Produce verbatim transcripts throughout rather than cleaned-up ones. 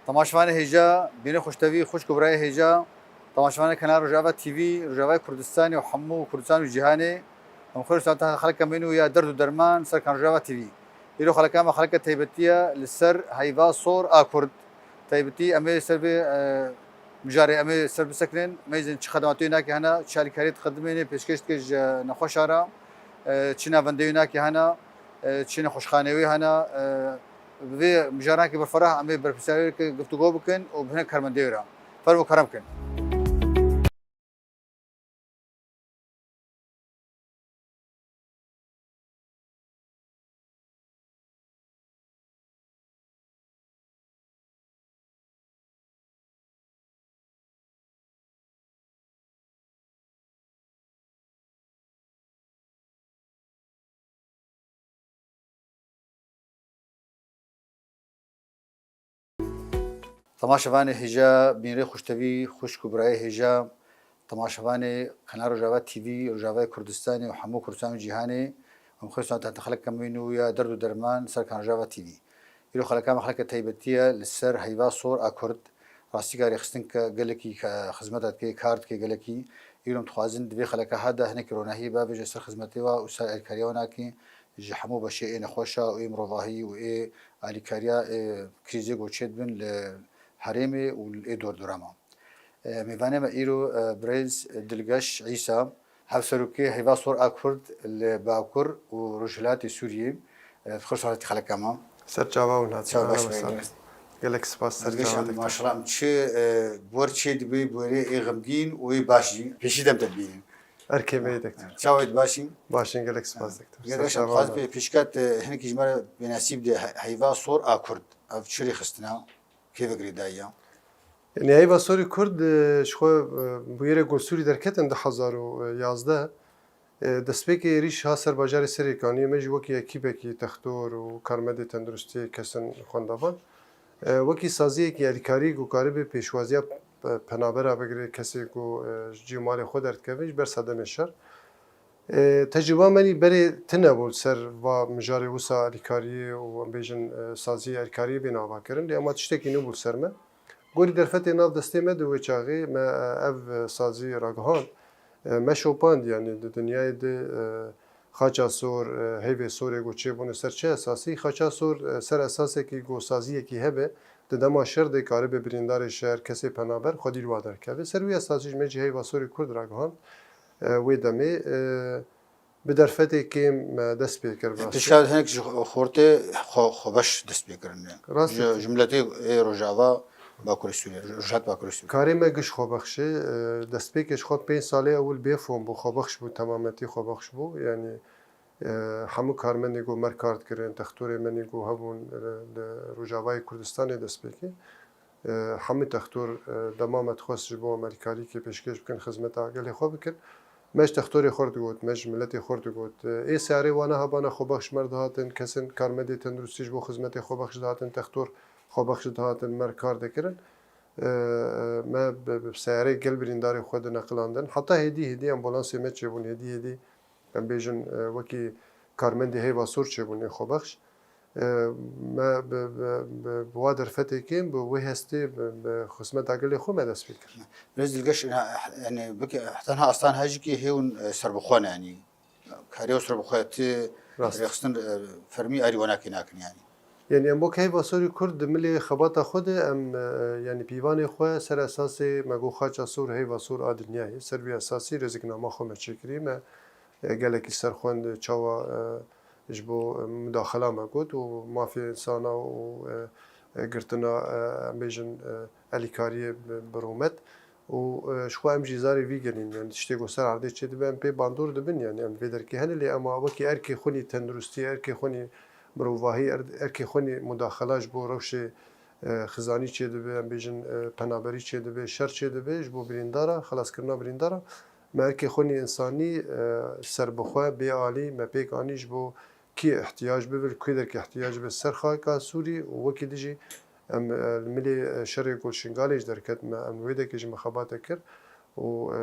Temaşevanê hêja, bînê xweştevî, xwişk û birayê hêja, temaşevanê Kanal Rojava T V, Rojavayê Kurdistanê û hemû Kurdistan û cîhanê, em xêr û saeta xelkê me nû ya derd û derman ser Kanal Rojava T V. Îro xeleka me xeleke taybetî ye li ser heyva sor a Kurd. Taybetî em ê ser vê, e, mijarê em ê ser bisekinin, em ê zin çi xedematê nakê hene, çi alîkariyê dixedimênê pêşkêş dike ji nexweşa re, e, çi navendeyê nakê hene, e, çi nexweşxaneyê hene, e, Bi vê mijaranekî berferah em ê berpirsiyarê giftûgo bikin û bi hinek karmendê re. Fermo kerem kin. Temaşevanê hêja, bînrê xweştevî, xwişk û birayê hêja, temaşevanê Kanal Rojava T V, Rojavayê Kurdistanê û hemû Kurdistan û cîhanê, em xêr saeta xelkê me nû ya derd û derman ser Kanal Rojava T V. Îro xeleka me xeleke taybetî ye li ser heyva sor a Kurd. Rastî ka rêxistin ke gelekî ke xizmeta dike, kar dike gelekî. Îro em dixwazin di vê xeleka ha de hinekî ronahiyê bavêje ser xizmetê wa û ser alîkariya wan akî ji hemû beşê ê nexweşa û ê mirovahî û ê alîkariya ê krîzê ku çêdibin li herêmê û li ê dordorama. E, mêvanê me îro, e, birêz Dilgeş Îsa, hevserokê Heyva Sor a Kurd li Bakur û Rojhilatê Sûriyê. E, xweş hatî xeleka me. Ser çava hûn hatî. Çawa baş be? Gelek spas ser çava. Dilgeş, maşallah, em çi, e, bor çê dibe, borê ê xemgîn û ê baş jî. Pêşî dem te dibînin. Erkê me yê, doktor. Çawa yê, baş î? Baş in, gelek spas, doktor. Gelek spas. Pêşkat, e, hinekî ji me re bênesîb de he-, Heyva Sor a Kurd. Ev çi rêxistina? Kê ve girêdayî ya? Yanî Heyva Sorî Kurd, e, ji xwe, e, bûyerê ku li Sûrî derketin du hezar û yazdeh, e, destpêkê êrîş ha ser bajarê Serêkaniyê, me jî wekî ekîbekî textor û karmendê tenduristiyê, kesin xwendevan, e, wekî saziyekî alîkarî ku karibê pêşwaziya, e, penabera bigire, kesê ku, e, ji cî û malê xwe derdikeve ji ber sedemê şer. E, tecrûba me nî berê tune bû li ser va mijarê wisa alîkariyê û em bêjin, e, saziyê alîkariyê bê nava kirin. Lê ema tiştekî nû bû li ser me. Gorî derfetê nav destê me di wê çaxê me, e, ev, e, sazî ragihand. E, me şopand, yanî di dinyayê de, e, xaça sor, e, heyvê sorê ku çêbûne ser çi esasî? Xaça sor, e, ser esasekî ku saziyekî hebe, di dema şer de karibe birîndarê şer, kesê penaber, xwedî li wa derkeve. Ser wî esasî ji me jî Heyva Sorî Kurd ragihand. E, wê demê, e, bi derfetê kêm me dest pê kir. Pişka hinek ji xortê xwe, xwebeş dest pê kirin. Rast. Ji, ji miletê ê Rojava Bakurê Sûriyê, Rojhat Bakurê Sûriyê. Karê me giş xwebexş e, e, destpêkê ji xwe pênc salê ewil bêfom bû, xwebexş bû, temametî xwebexş bû. Yanî, e, hemû karmendê ku me re kar dikirin, textorê me nî ku hebûn, e, li Rojavayê Kurdistanê destpêkê. E, hemû textor, e, dema me dixwest ji bo em alîkarîkê pêşkêş bikin, xizmeta gelê xwe bikin. Me ji textorê xwe re digot, me ji miletê xwe re digot. E, ê seyarê wana hebana xwebexş me re dihatin, kesên karmendê tenduristî ji bo xizmetê xwebexş dihatin, textor xwebexş dihatin, me re kar dikirin. E, me bi, bi seyarê gel birîndarê xwe dineqilandin. Heta hêdî hêdî ambulansê me çêbûn, hêdî hêdî em bêjin, e, wekî karmendê Heyva Sor çêbûn ê xwebexş. E, me bi, bi, bi, bi wa derfetê kêm, bi wê hestê, bi, bi xizmeta gelê xwe me dest pê kir. Birêz Dilgeş, yanî, tenha Aslan Hacîkî hê hûn, e, serbixwe ne, yanî, karê ew serbixwe ti rêxistin, e, fermî arî wenakê nakin, yanî. Yanî em wek Heyva Sorî Kurd di milê xebata xwe de em, e, yanî pîvanê xwe ser esasê me got xaça sor, heyva sor a dinyayê. Ser vî esasî rêziknama xwe me çêkirî, me e, gelekî ser xwend çawa, e, ji bo, e, mudaxila me got û mafê insana û, e, e, girtina, e, em bêjin, e, elîkariyê bi, bi rûmet û, e, ji xwe em jî zarê vî genîn, yanî tiştê ku ser erdê çêdibe em pê bandor dibin, yanî em vê derkê hene lê ema wekî erkê xwinî tenduristî, erkê xwinî mirovahî, er-, erkê xwinî mudaxila ji bo rewşê, e, xizanî çêdibe, em bêjin, e, penaberî çêdibe, şer çêdibe ji bo birîndara, xelaskirina birîndara. Me erkê xwe nî însanî, e, serbixwe, bê alî me pêk anî ji bo kî ihtiyac bibe, li kê derkê ihtiyac bibe ser xaka Sûrî û wekî dijî em, e, li milê, e, şerê ku li Şingalê ji derket me, em wê dekê ji me xebate kir û, e,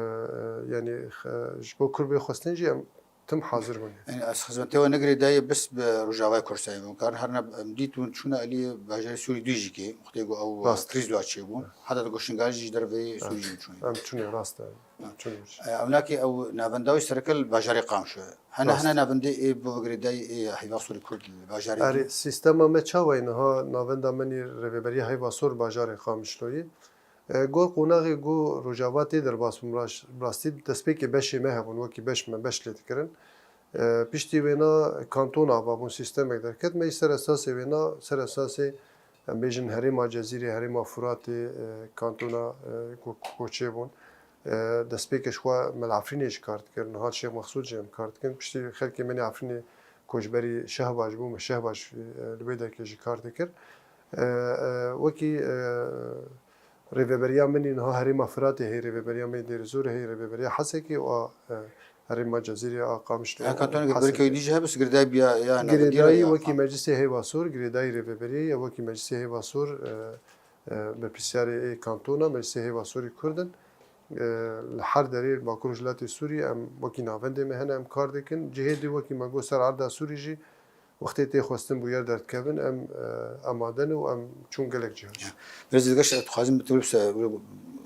e, yanî, e, ji bo Kurd bê xwestin jî em Tim hazir bûne. Yani ez xizmetê we negirêdayê bes bi Rojavayê Kurdistanê bûn. Karin herna em dît hûn çûne alî bajarê Sûrî dû jî kê. Wextê ku ew Rast. Kriz li cê bûn. Heta di ku Şingal jî ji derveyê Sûrî jî çûne. Em çûne rast e. Çûne. E, Ewnakê ew navenda wî sereke li bajarê Qamişlo. Hene Rast. Hene navendê ê bo girêdayî ê heyva Sûrî Kurd li bajarê. Erê, sîstema me çawa ye niha navenda me nî rêveberiya heyva sor bajarê Qamişloyê. E, gor qonaxê ku Rojava tê derbas bûn, raş-, rastî destpêkê beşê me hebûn, wekî beş me beş lê dikirin. E, piştî wêna kantona ava bûn, sîstemek derket. Me jî ser esasê wêna, ser esasê, em bêjin herêma Cezîrê, herêma Furatê, e, kantona, e, ku, ku çêbûn. E, destpêkê ji xwe me li Efrînê jî kar dikir, niha li Şêx Mexsûd jî em kar dikin. Piştî xelkê me nê Efrînê koçberî Şehbaş bû, me Şehbaş, e, li wê derkê jî kar dikir. E, e, wekî, e, rêveberiya min niha herêma Firatê heye, rêveberiya me Dêrizor heye, rêveberiya Hesekê û a, e, herêma Cezîrê a Qamişlo. Ya kantona Hesekê. Girêdayî wekî meclisê heyva sor, girêdayî rêveberiya ye, wekî meclisê heyva sor, e, e, berpirsiyarê ê kantona, meclisê heyva sorî Kurd in. E, li her derê Bakur Rojhilatê Sûrî em wekî navendê me hene, em kar dikin. Cihê dî wekî me got ser erda Sûrî jî wextê tê xwestin bûyer derdikevin, em, e, amade ne û em çûn gelek cihê. Ya. Birêz Dilgeş, ez dixwazim bi te bipirsim, wilo,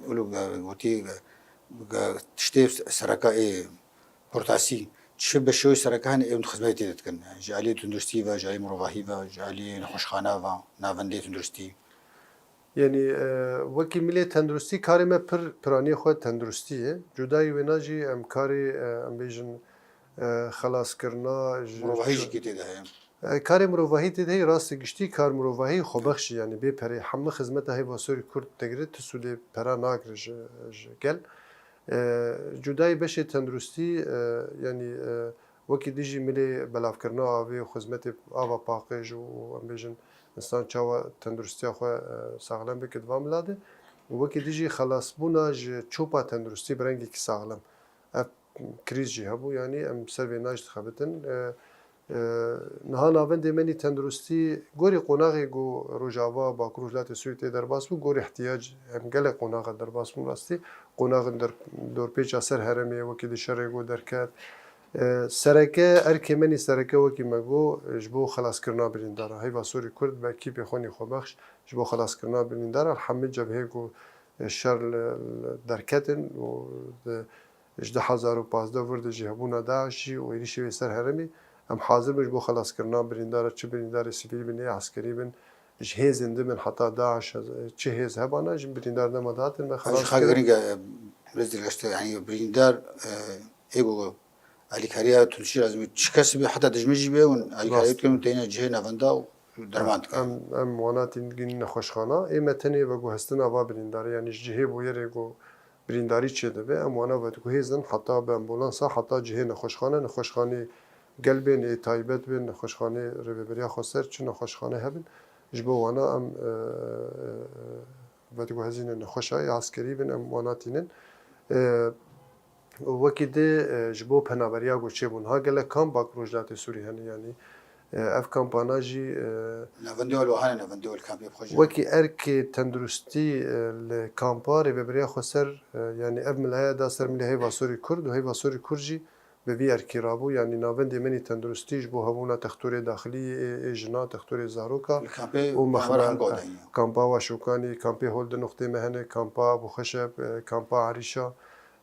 wilo, e, gotî, e, e, tiştê sereka ê portasî, çi beşê wê sereke hene ê hûn xizmetê tê dikin? Ji alî tunduristî ve, ji alî mirovahî ve, ji alî nexweşxane ve, navendê tunduristî? Yanî, e, wekî milê tenduristî karê me pir piraniyê xwe tenduristî ye. Cudayî wêna jî em karê, e, em bêjin, e, xelaskirina ji Mirovahî jî kê tê de heye? E, karê mirovahî tê de heye, rastî giştî kar mirovahî xwebexşî, yanî bê perê hemî xizmeta heyva sorî Kurd digire, tu sûdê pera nagire ji, ji gel. E, cudayî beşê tenduristî, e, yanî, e, wekî dijî milê belavkirina avê û xizmetê ava paqij û, û em bêjin, insan çawa tenduristiya xwe, e, saxlem bike di van mila de. Û wekî dijî xelasbûna ji çopa tenduristî bi rengekî saxlem. Ev krîz jî hebû, yanî em ser vê naj dixebitin. E, e, niha navendê me nî tenduristî gorî qonaxê ku Rojava, Bakur Rojhilatê Sûrî tê derbas bû, gorî ihtiyac em gelek qonaxa derbas bûn rastî. Qonaxin der-, dorpêça ser herêmê wekî di şerê ku derket. E, sereke, erkê me nî sereke wekî me got, e, ji bo xelaskirina birîndara. Heyva sorî Kurd bi ekîpê xwe nî xwebexş ji bo xelaskirina birîndara. Li hemî cebhê ku, e, şer li, li derketin û di, ji du hezar û pazdeh vir de jî hebûna DAIŞ jî û êrîşê wê ser herêmê, em hazir bin ji bo xelaskirina birîndara, çi birîndarê sivîl bin, ê eskerî bin, ji hêzên din bin heta DAIŞ, çi hêz hebana, ji birîndar dema dihatin me xelas kirin. Xak giring e, Birêz Dilgeş, yanî birîndar, e, ê ku alîkariya tunduristî lazim e, çi kes be, heta dijmin jî be, hûn alîkariya dikin û têne cihê navenda û derman dikin. Em, em wana tînin nexweşxana, ê me tenê veguhestina va birîndarê, yanî ji cihê bûyerê ku birîndarî çêdibe, em wana vediguhêzin heta bi ambulansa, heta cihê nexweşxane, nexweşxanê gel bên, ê taybet bên, nexweşxanê rêveberiya xweser, çi nexweşxane hebin, ji bo wana em, e, e, vediguhezînin nexweşa ê eskerî bin, em wana tînin. E, wekî dê, e, ji bo penaberiya ku çêbûn. Ha gelek kamp Bakur Rojhilatê Sûrî hene, yanî, e, ev kampana jî, e, Navendê we li hane, navendê we li kampê bi xwe jî. Wekî erkê tenduristî, e, li kampa rêveberiya xweser, e, yanî ev milaya da ser milê heyva sorî Kurd û heyva sorî Kurd jî bi vî erkî rabû, yanî navendê me nî tenduristî ji bo hebûna textorê daxilî ê, ê jina, textorê zaroka û mexber, kampa Waşokanî, kampê Hol di nuqtê me hene, kampa Buxeşep, e, kampa Erîşa,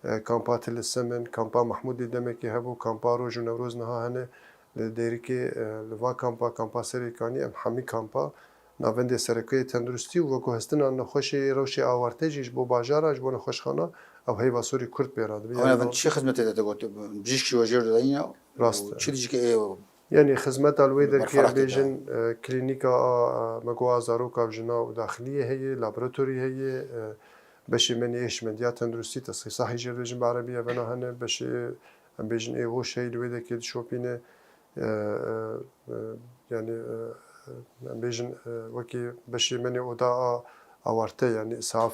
e, kampa Tilisim in, kampa Mehmûdê demekê hebû, kampa Roj û Newroz niha hene li Dêrikê, e, li va kampa, kampa Serêkanî, em hemî kampa navendê sereke yê tenduristî û veguhestina nexweşê rewşê awarte jî ji bo bajara, ji bo nexweşxana ew heyva sorî Kurd pê re dibe. Ew navend çi xizmetê de te got? Bijîşk jî we jê re dayîne? Rast e. Çi dijî ke ê Yanî xizmeta li wê derkê em bêjin, e, klînîka a, e, me got a zaroka û jina û daxiliyê heye, laboratorî heye, e, beşê me nê êşmendiya tenduristî, tesxîsa hî jê re dibêjin bi erebî, evena hene, beşê em bêjin ê hoş heye, li wê derkê dişopîne. E, e, e, yanî, e, e, em bêjin, e, wekî beşê me nê oda a awarte, yanî îsaf,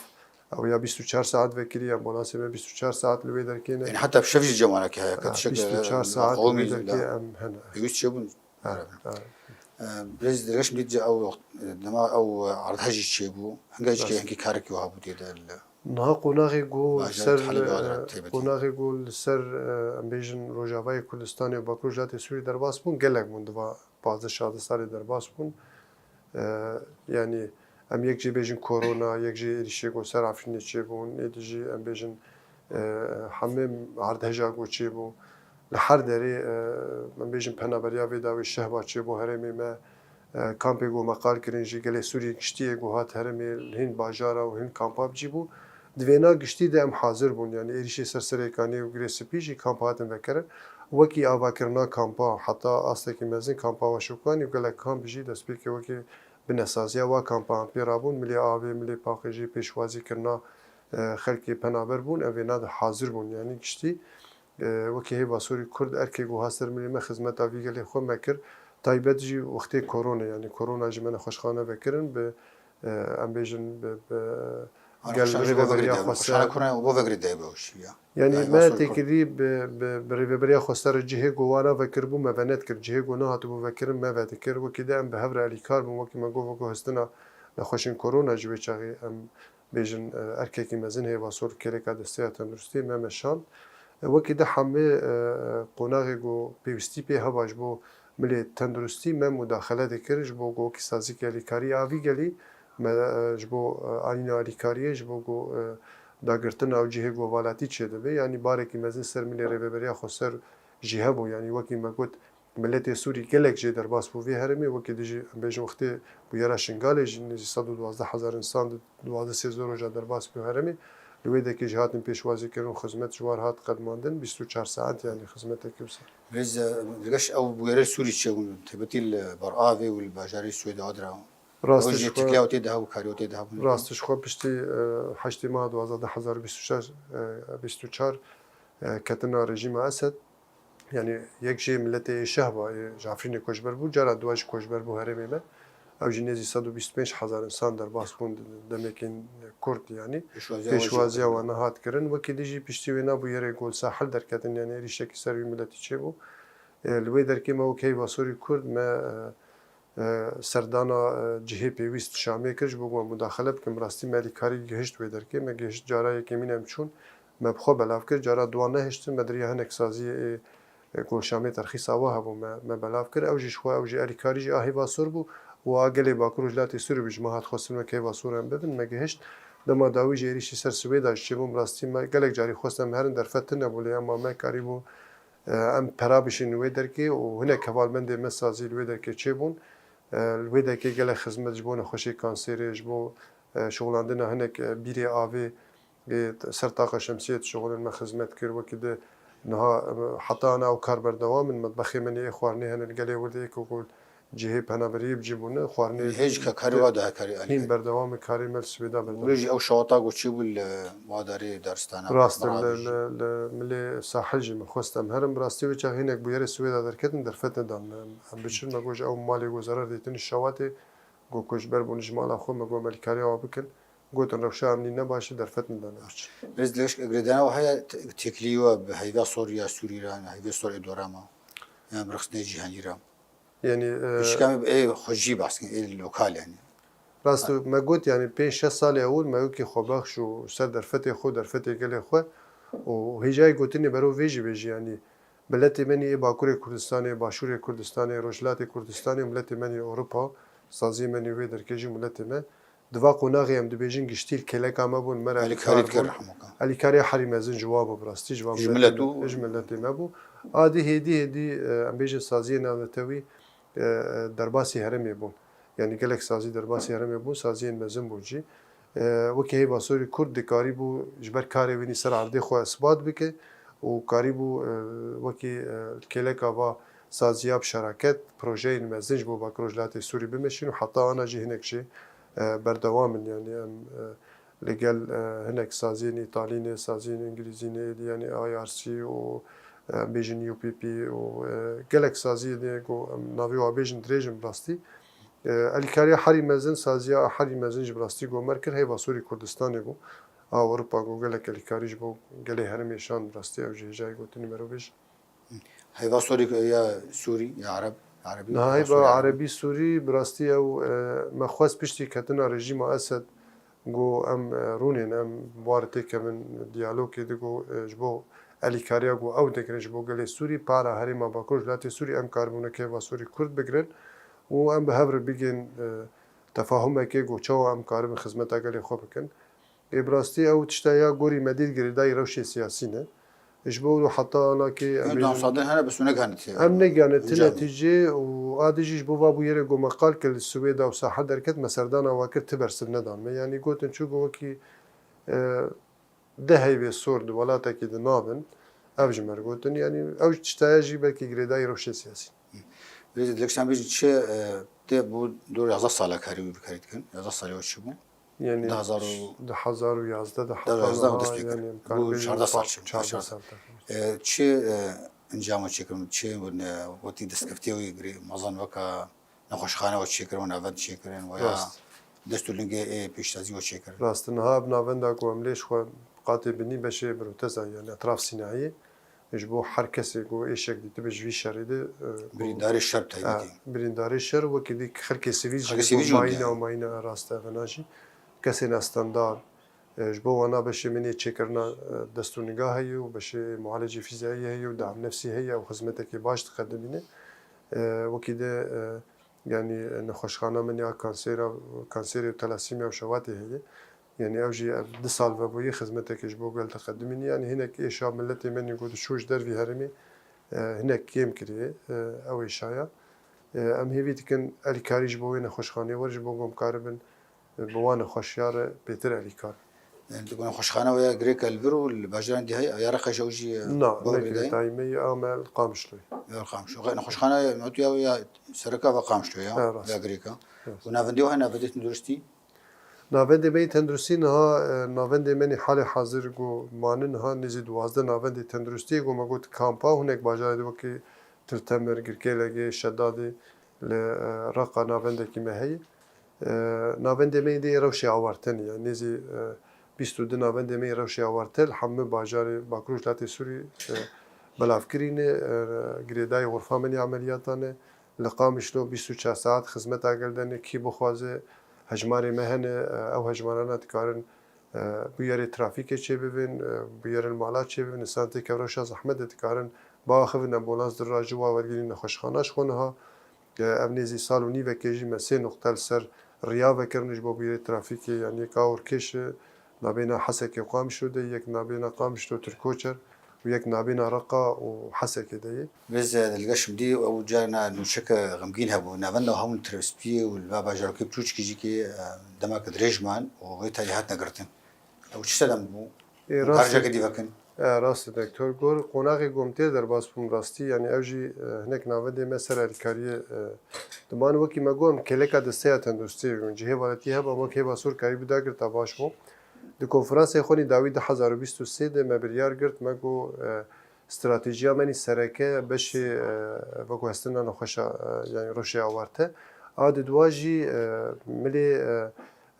ew ya bîst û çar saet vekirî, ambulansê me bîst û çar saet li wê derkê ne. Yanî heta bi şev jî cemarekê heye, ka tişek, bîst û çar saet li wê derkê em hene. Pêwîst çêbûn. Birêz Dilgeş, min dît ew, dema ew erdhej jî çêbû, hinga jî hinkî karekî wiha bû tê de li Niha qonaxê ku ser, qonaxê ku li ser, e, em bêjin Rojavayê Kurdistanê û Bakur Rojhilatê Sûrî derbas bûn, gelek bûn, di va pazdeh şazdeh salê derbas bûn. E, yanî em yek jê bêjin korona, yek jê êrîşê ku ser Efrînê çêbûn, êdî jî em bêjin, e, hemê erdheja ku çêbû. Li her derê, e, em bêjin penaberiya vê dawî şehba çêbû herêmê me, e, kampê ku me qal kirin jî gelê Sûriyê giştî yê ku hat herêmê li hin bajara û hin kampa bi cî bû. Di vêna giştî de em hazir bûn, yanî êrîşê ser Serêkaniyê û Girê Spî jî kamp hatin vekirin. Wekî avakirina kampa, heta astekî mezin kampa Weşokanî û gelek kamp jî destpêkê wekî binesaziya wa kampa em pê rabûn, milê avê, milê paqijî, pêşwazî kirina, e, xelkê penaber bûn, em vêna de hazir bûn, yanî giştî. E, wekî hêva sorî Kurd erkê ku hat ser milê me xizmeta vî gelê xwe me kir. Taybet jî wextê korona, yanî korona ji me nexweşxane vekirin, bi, e, em bêjin bi, bi gel rêveberiya xweser. Yanî me têkilî bi, bi, bi rêveberiya xweser cihê ku wana vekiribû me venet kir, cihê ku nehatibû vekirin me vedikir. Wekî de em bi hev re alîkar bûn, wekî me got, veguhestina nexweşên korona ji wê çaxê em bêjin, e, erkekî mezin hêva sor kêleka desteya tenduristiyê me meşand. E, wekî de hemê, e, qonaxê ku pêwîstî pê heba ji bo milê tenduristî me mudaxele dikir, ji bo ku wekî sazîkê alîkarî a vî gelî me, e, ji bo, e, anîna alîkariyê, ji bo ku, e, dagirtina ew cihê ku welatî çêdibe. Yanî barekî mezin ser milê rêveberiya xweser jî hebû. Yanî wekî me got, Miletê Sûrî gelek jê derbas bû vê herêmê, wekî dijî, em bêjin, wextê bûyera Şingalê jî nêzî sed û duwazdeh hezar însan di duwazdeh sêzdeh roja derbas bû herêmê. Li wê derkê jî hatin pêşwazî kirin û xizmet ji war hat qedmandin, bîst û çar saet, yanî xizmetekî wisa. Rêz, e, li geş ew bûyerê Sûrî çêbûn, taybetî li Ber Avê û li bajarê Swêdê Adra. Rast ji xwe, têkiliya tê de hebû, karî tê de hebû. Rast ji xwe piştî, e, heştê meha duwazdeh du hezar bîst û çar, e, bîst û çar, e, ketina rejîma Esed, Yanî yek jê miletê ê şehba, ê ji Efrînê koçber bû, cara duwa jî koçber bû herêmê me. Ew jî nêzî sed û bîst û pênc hezar însan derbas bûn demekên kurt, yanî pêşwaziya wan nehat kirin. Wekî dî jî piştî wê nebû yerê Gol Sahil derketin, yanî êrîşekî ser wî miletî çêbû. E, li wê derkê me wek heyva sorî Kurd me, e, e, serdana, e, cihê pêwîst Şamê kir, ji bo ku em mudaxele bikin. Bi rastî me alîkarî gihişt wê derkê. Me gihişt cara yekemîn em çûn, me bi xwe belav kir. Cara duwa nehiştin, me di riya hinek saziyê ê, ê, ku Şamê terxîsa we hebû, me, me belav kir. Ew jî ji xwe, ew jî alîkarî jî a hêva sor bû û a gelê Bakur û Rojhilatê Sûrî bû, ji me hat xwestin wek hêva sor em bibin. Me gihişt. Dema dawî jî êrîşî ser Swêda jî çêbûn, bi rastî me gelek carî xwest em herin derfet tune bû, lê ema me karîbû, e, em pera bişînin wê derkê û hinek hevalbendê me sazî li wê derkê çêbûn. E, li wê derkê gelek xizmet ji bo nexweşê kanserê, ji bo, e, şixulandina hinek, e, bîrê avê, ê, ser taqa şemsiyê dişixulin me xizmet kir. Wekî di niha, e, heta ana ew kar berdewam in. Metbexê me nê ê xwarinê hene li gelê wir de ê ku cihê penaberiyê bi cî bûne. Xwarinê hê ji karê wa de karî hîn berdewam e, karê me li Swêda berdewam. Wê jî ew şewata ku çêbû li Wadarê daristana. Rast e, li, li, li milê Sahil jî min xwest em herin. Bi rastî wê çax hinek bûyerê Swêda derketin, derfet nedan em, em biçin. Me got ji ew malê ku zerar dîtin şewatê, ku koçber bûn ji mala xwe, me got em alîkariya wa bikin. Gotin rewşa emnî ne baş e, derfet nedan em biçin. Rêz li girêdana we heye, te-, têkilî we bi heyva sor ya Sûrî re, heyvê sor ê dora me, yan bi rexstinê cîhanî re? Yanî, e, Pişka me bi ê xwecî behs kin, ê lokal yanî. Rast e, me got, yanî pênc şeş salê ewil me wekî xwebexş û ser derfetê xwe, derfetê gelê xwe û hêjayê gotinê bero vê jî bêjî, yanî miletê me nî ê Bakurê Kurdistanê, Başûrê Kurdistanê, Rojhilatê Kurdistanê û miletê me nî Ewropa, saziyê me nî wê derkê jî miletê me. Di va qonaxê em dibêjin giştî li kêleka me bûn, me re alîkarî dikir, rehmaka. Alîkariya herî mezin ji wa bû, bi rastî ji va ji miletê me, ji miletê me bû. A dî hêdî hêdî, e, em bêjin saziyê navnetewî, e, e, derbasî herêmê bûn. Yanî gelek sazî derbasî herêmê bûn, saziyên mezin bûn jî. E, wekî heyva sorî Kurd dikarîbû ji ber karê wî nî ser erdê xwe isbat bike û karîbû, e, wekî, e, kêleka va saziya bi şeraket projeyên mezin ji bo Bakur Rojhilatê Sûrî bimeşîn û heta ana jî hinek jî, e, berdewam in. Yanî em, e, li gel, e, hinek saziyên Îtalî ne, saziyên Îngilîzî ne, êdî yanî I R C û, e, em bêjin U P P û, e, gelek saziyê ne ku em navê wa bêjin dirêj in bi rastî. E, alîkariya herî mezin, saziya herî mezin jî bi rastî gomer kir, heyva sorî Kurdistanê bû. A Ewropa ku gelek alîkarî ji bo gelê herêmê şand, bi rastî ew jî hêjayê gotinî merov bêjin. Heyva sorî ya Sûrî, ya Ereb, Erebî, niha heyva sorî Erebî. Erebî Sûrî, bi rastî ew, e, me xwest piştî ketina rejîma Esed, Got em, e, rûnên em bi war têkevin diyalogê de, got, e, ji bo elîkariya ku ew digirin ji bo gelê Sûrî, para herêma Bakur, ji welatê Sûrî em karibûn weke hêva Sûrî Kurd bigirin û em bi hev re bigên, e, tefahumekê ku çawa em karibin xizmeta gelê xwe bikin. Ê bi rastî ew tişta ya gorî me dît girêdayî rewşê siyasî ne. Ji bo wilo heta anakê em Ew bêjin, dansadin hene bi sûne ganî tê. Em negane ti Car. Netîcê û a dijî ji bo va bûyerê ku me qal kir li Swêda û sahe derket me serdana we kir ti bersiv nedan me. Yanî gotin çû ku wekî, e, deh heyvê sor di welatekî di nabin. Ev ji me re gotin. Yanî ew tiştaya jî belkî girêdayî rewşê siyasî. Vêjî dileksan bêjin çi, e, tê bû dor yazdeh sala karî wî bikarî dikin. Yazdeh salê we çi bû? Yanî Di hezar û di hezar û yazdeh, di hezar û yazdeh û dest pê kir. Yanî em Bû kar bêjin çardeh sal çi? Çardeh sal. E, çi, e, encama çêkirin, çi, e, wetî destkeftiyê wî girê, mezin weka nexweşxane we çêkirin, we navend çêkirin, we ya Rast. dest û lingê ê pêştazî we çêkirin. Rast, niha ev navenda ku em lê ji xwe qatê binî beşê proteza ye, yanî etraf sînayî. Ji bo her kesê ku êşek dîtibe ji vî şerê de, e, ku Birîndarê şer bi taybetî. E, birîndarê şer wekî dî xelkê sivîl jî Xelkê sivîl jî mayîna û mayîna rast evena jî. Kesên estendar, e, ji bo wana beşê min ê çêkirina, e, dest û niga heye û beşê mualecê fîzayî heye û dam nefsî heye û xizmetekê baş diqedimîne. E, wekî de, e, yanî nexweşxana min ya kansêra, kanserê û telasîmya û şewatê heye. Yanî ew jî ev du sal vebûyî xizmetekê ji bo gel diqedimînî. Yanî hinek êşa miletê me nî ku diçû ji dervî herêmê, e, hinek kêm kiriye, e, ew êşaya. E, em hêvî dikin elîkarî ji bo wê nexweşxanê were ji bo ku em karibin, e, bi wan nexweşiya re bêtir elîkar. Yanî tu nexweşxana we ya girêka li vir û li bajaran dî heye, ya Reqa jî ew jî, e, Na, bavê ne dayê? Girêdayî me ye, a me li Qamişloyê. Ya Qamişlo. Nexweşxana ya, ya sereka ve Qamişlo ya, Evet, rast. Ya girêka. Evet. Û navendê we hene, navendê tenduristî? Navendê me yê tenduristî niha, e, navendê me nê halê hazir ku mane niha nêzî duwazdeh navendê tenduristî ye ku me got kampa hinek bajarê de wekî Til Temir, Girkêlegê, Şedadê, li, e, Reqa navendekî me heye. E, navendê me yê dê rewşê awarte ne, yani nêzî, e, bîst û du navendê me yê rewşê awarte li hemû bajarê Bakur û Rojhilatê Sûrî, e, belavkirî ne, e, girêdayî xurfa me nê emeliyata ne. Li Qamişlo bîst û çar saet xizmeta gel de ne, kî bixwaze hejmarê me hene, e, ew hejmarana dikarin, e, bûyerê trafîkê çêbibin, e, bûyerên mala çêbibin, insan têkevin rewşa zehmet de dikarin biaxivin, ambulans dirajî wa wergirîn nexweşxana ji xwe niha, e, ev nêzî sal û nîvekê jî me sê nuqte li ser riya vekirin ji bo bûyerê trafîkê, yanî yek a Orkêş, e, nabêna Hesekê û Qamişlo de, yek nabêna Qamişlo Tirkoçer û yek nabêna Reqa û Hesekê de ye. Vêz, e, li gel şimdî ew carna nûçeke xemgîn hebû. Navenda hemû li Tirespiyê û li va bajarokê biçûçikî jî kê, e, demeke dirêj man û wê tarî hatine girtin. Ew çi sedem bû? Ê, rast e. Karjeke dî vekin. E, rast e, Doktor Gor. Qonaxê ku em tê derbas bûm rastî, yanî ew jî, e, hinek navendê me ser alîkariyê, e, diman wekî me got em kêleka desteya tenduristiyê bûn. Cihê valetî heba me hêva sor karî bida girta baş bû. Di konferansê xwe nî dawî du hezar û bîst û sê de me biryar girt, me got, e, stratejiya me nî sereke beşê, e, veguhestina nexweşa, e, yanî rewşê awarte. A di dua jî, e, milê, e,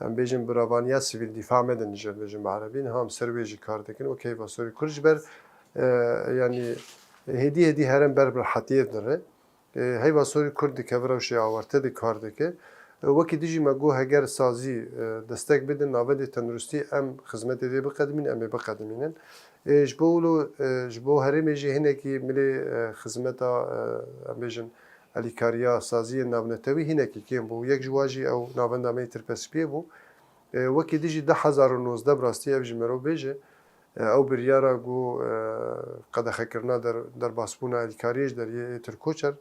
em bêjin biravaniya sivîl, dîfa me de nîje dibêjin bi erebî, niha em ser wê jî kar dikin. Wek heyva sorî Kurd ji ber, e, yanî hêdî hêdî herêm ber bi rehetiyê dire. E, heyva sorî Kurd dikeve rewşê awarte de kar dike. E, wekî dijî me got heger sazî, e, destek bidin, navendê tenduristî em xizmetê dê biqedimîn, em ê biqedimînin. E, ji bo wilo, e, ji bo herêmê jî hinekî milê, e, xizmeta, e, em bêjin, elîkariya saziyên navnetewî hinekî kêm bû. Yek ji wa jî ew navenda me yê Tirpespiyê bû. E, wekî dijî du hezar û nozdeh bi rastî ev jî mero bêje, e, ew biryara ku, e, qedexekirina der-, derbasbûna elîkariyê ji deriyê ê Tirkoçer,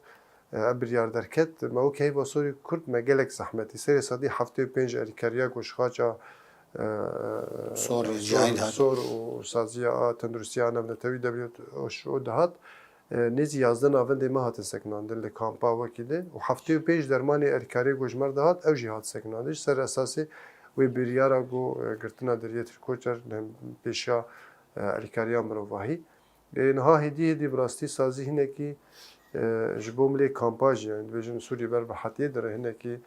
e, ev biryar derket. Me wekî heyva sorî Kurd me gelek zehmetî. Serê sedî heftê û pênc elîkariya ku ji xaça, e, Sor, sor, cihayî dihat. Sor û saziya a tenduristiya a navnetewî W H O dihat. E, nêzî yazdeh navendê me hatin sekinandin li kampa wekî de û heftê û pênc dermanê elkarê ku ji me re dihat, ew jî hat sekinandin. Ji ser esasê wê biryara ku, e, girtina deriyê Tirkoçer li pêşiya, e, elkariya mirovahî. E, niha hêdî hêdî bi rastî sazî hinekî, e, ji bo milê kampa jî, yani dibêjin Sûrî ber bi hetiyê dire hinekî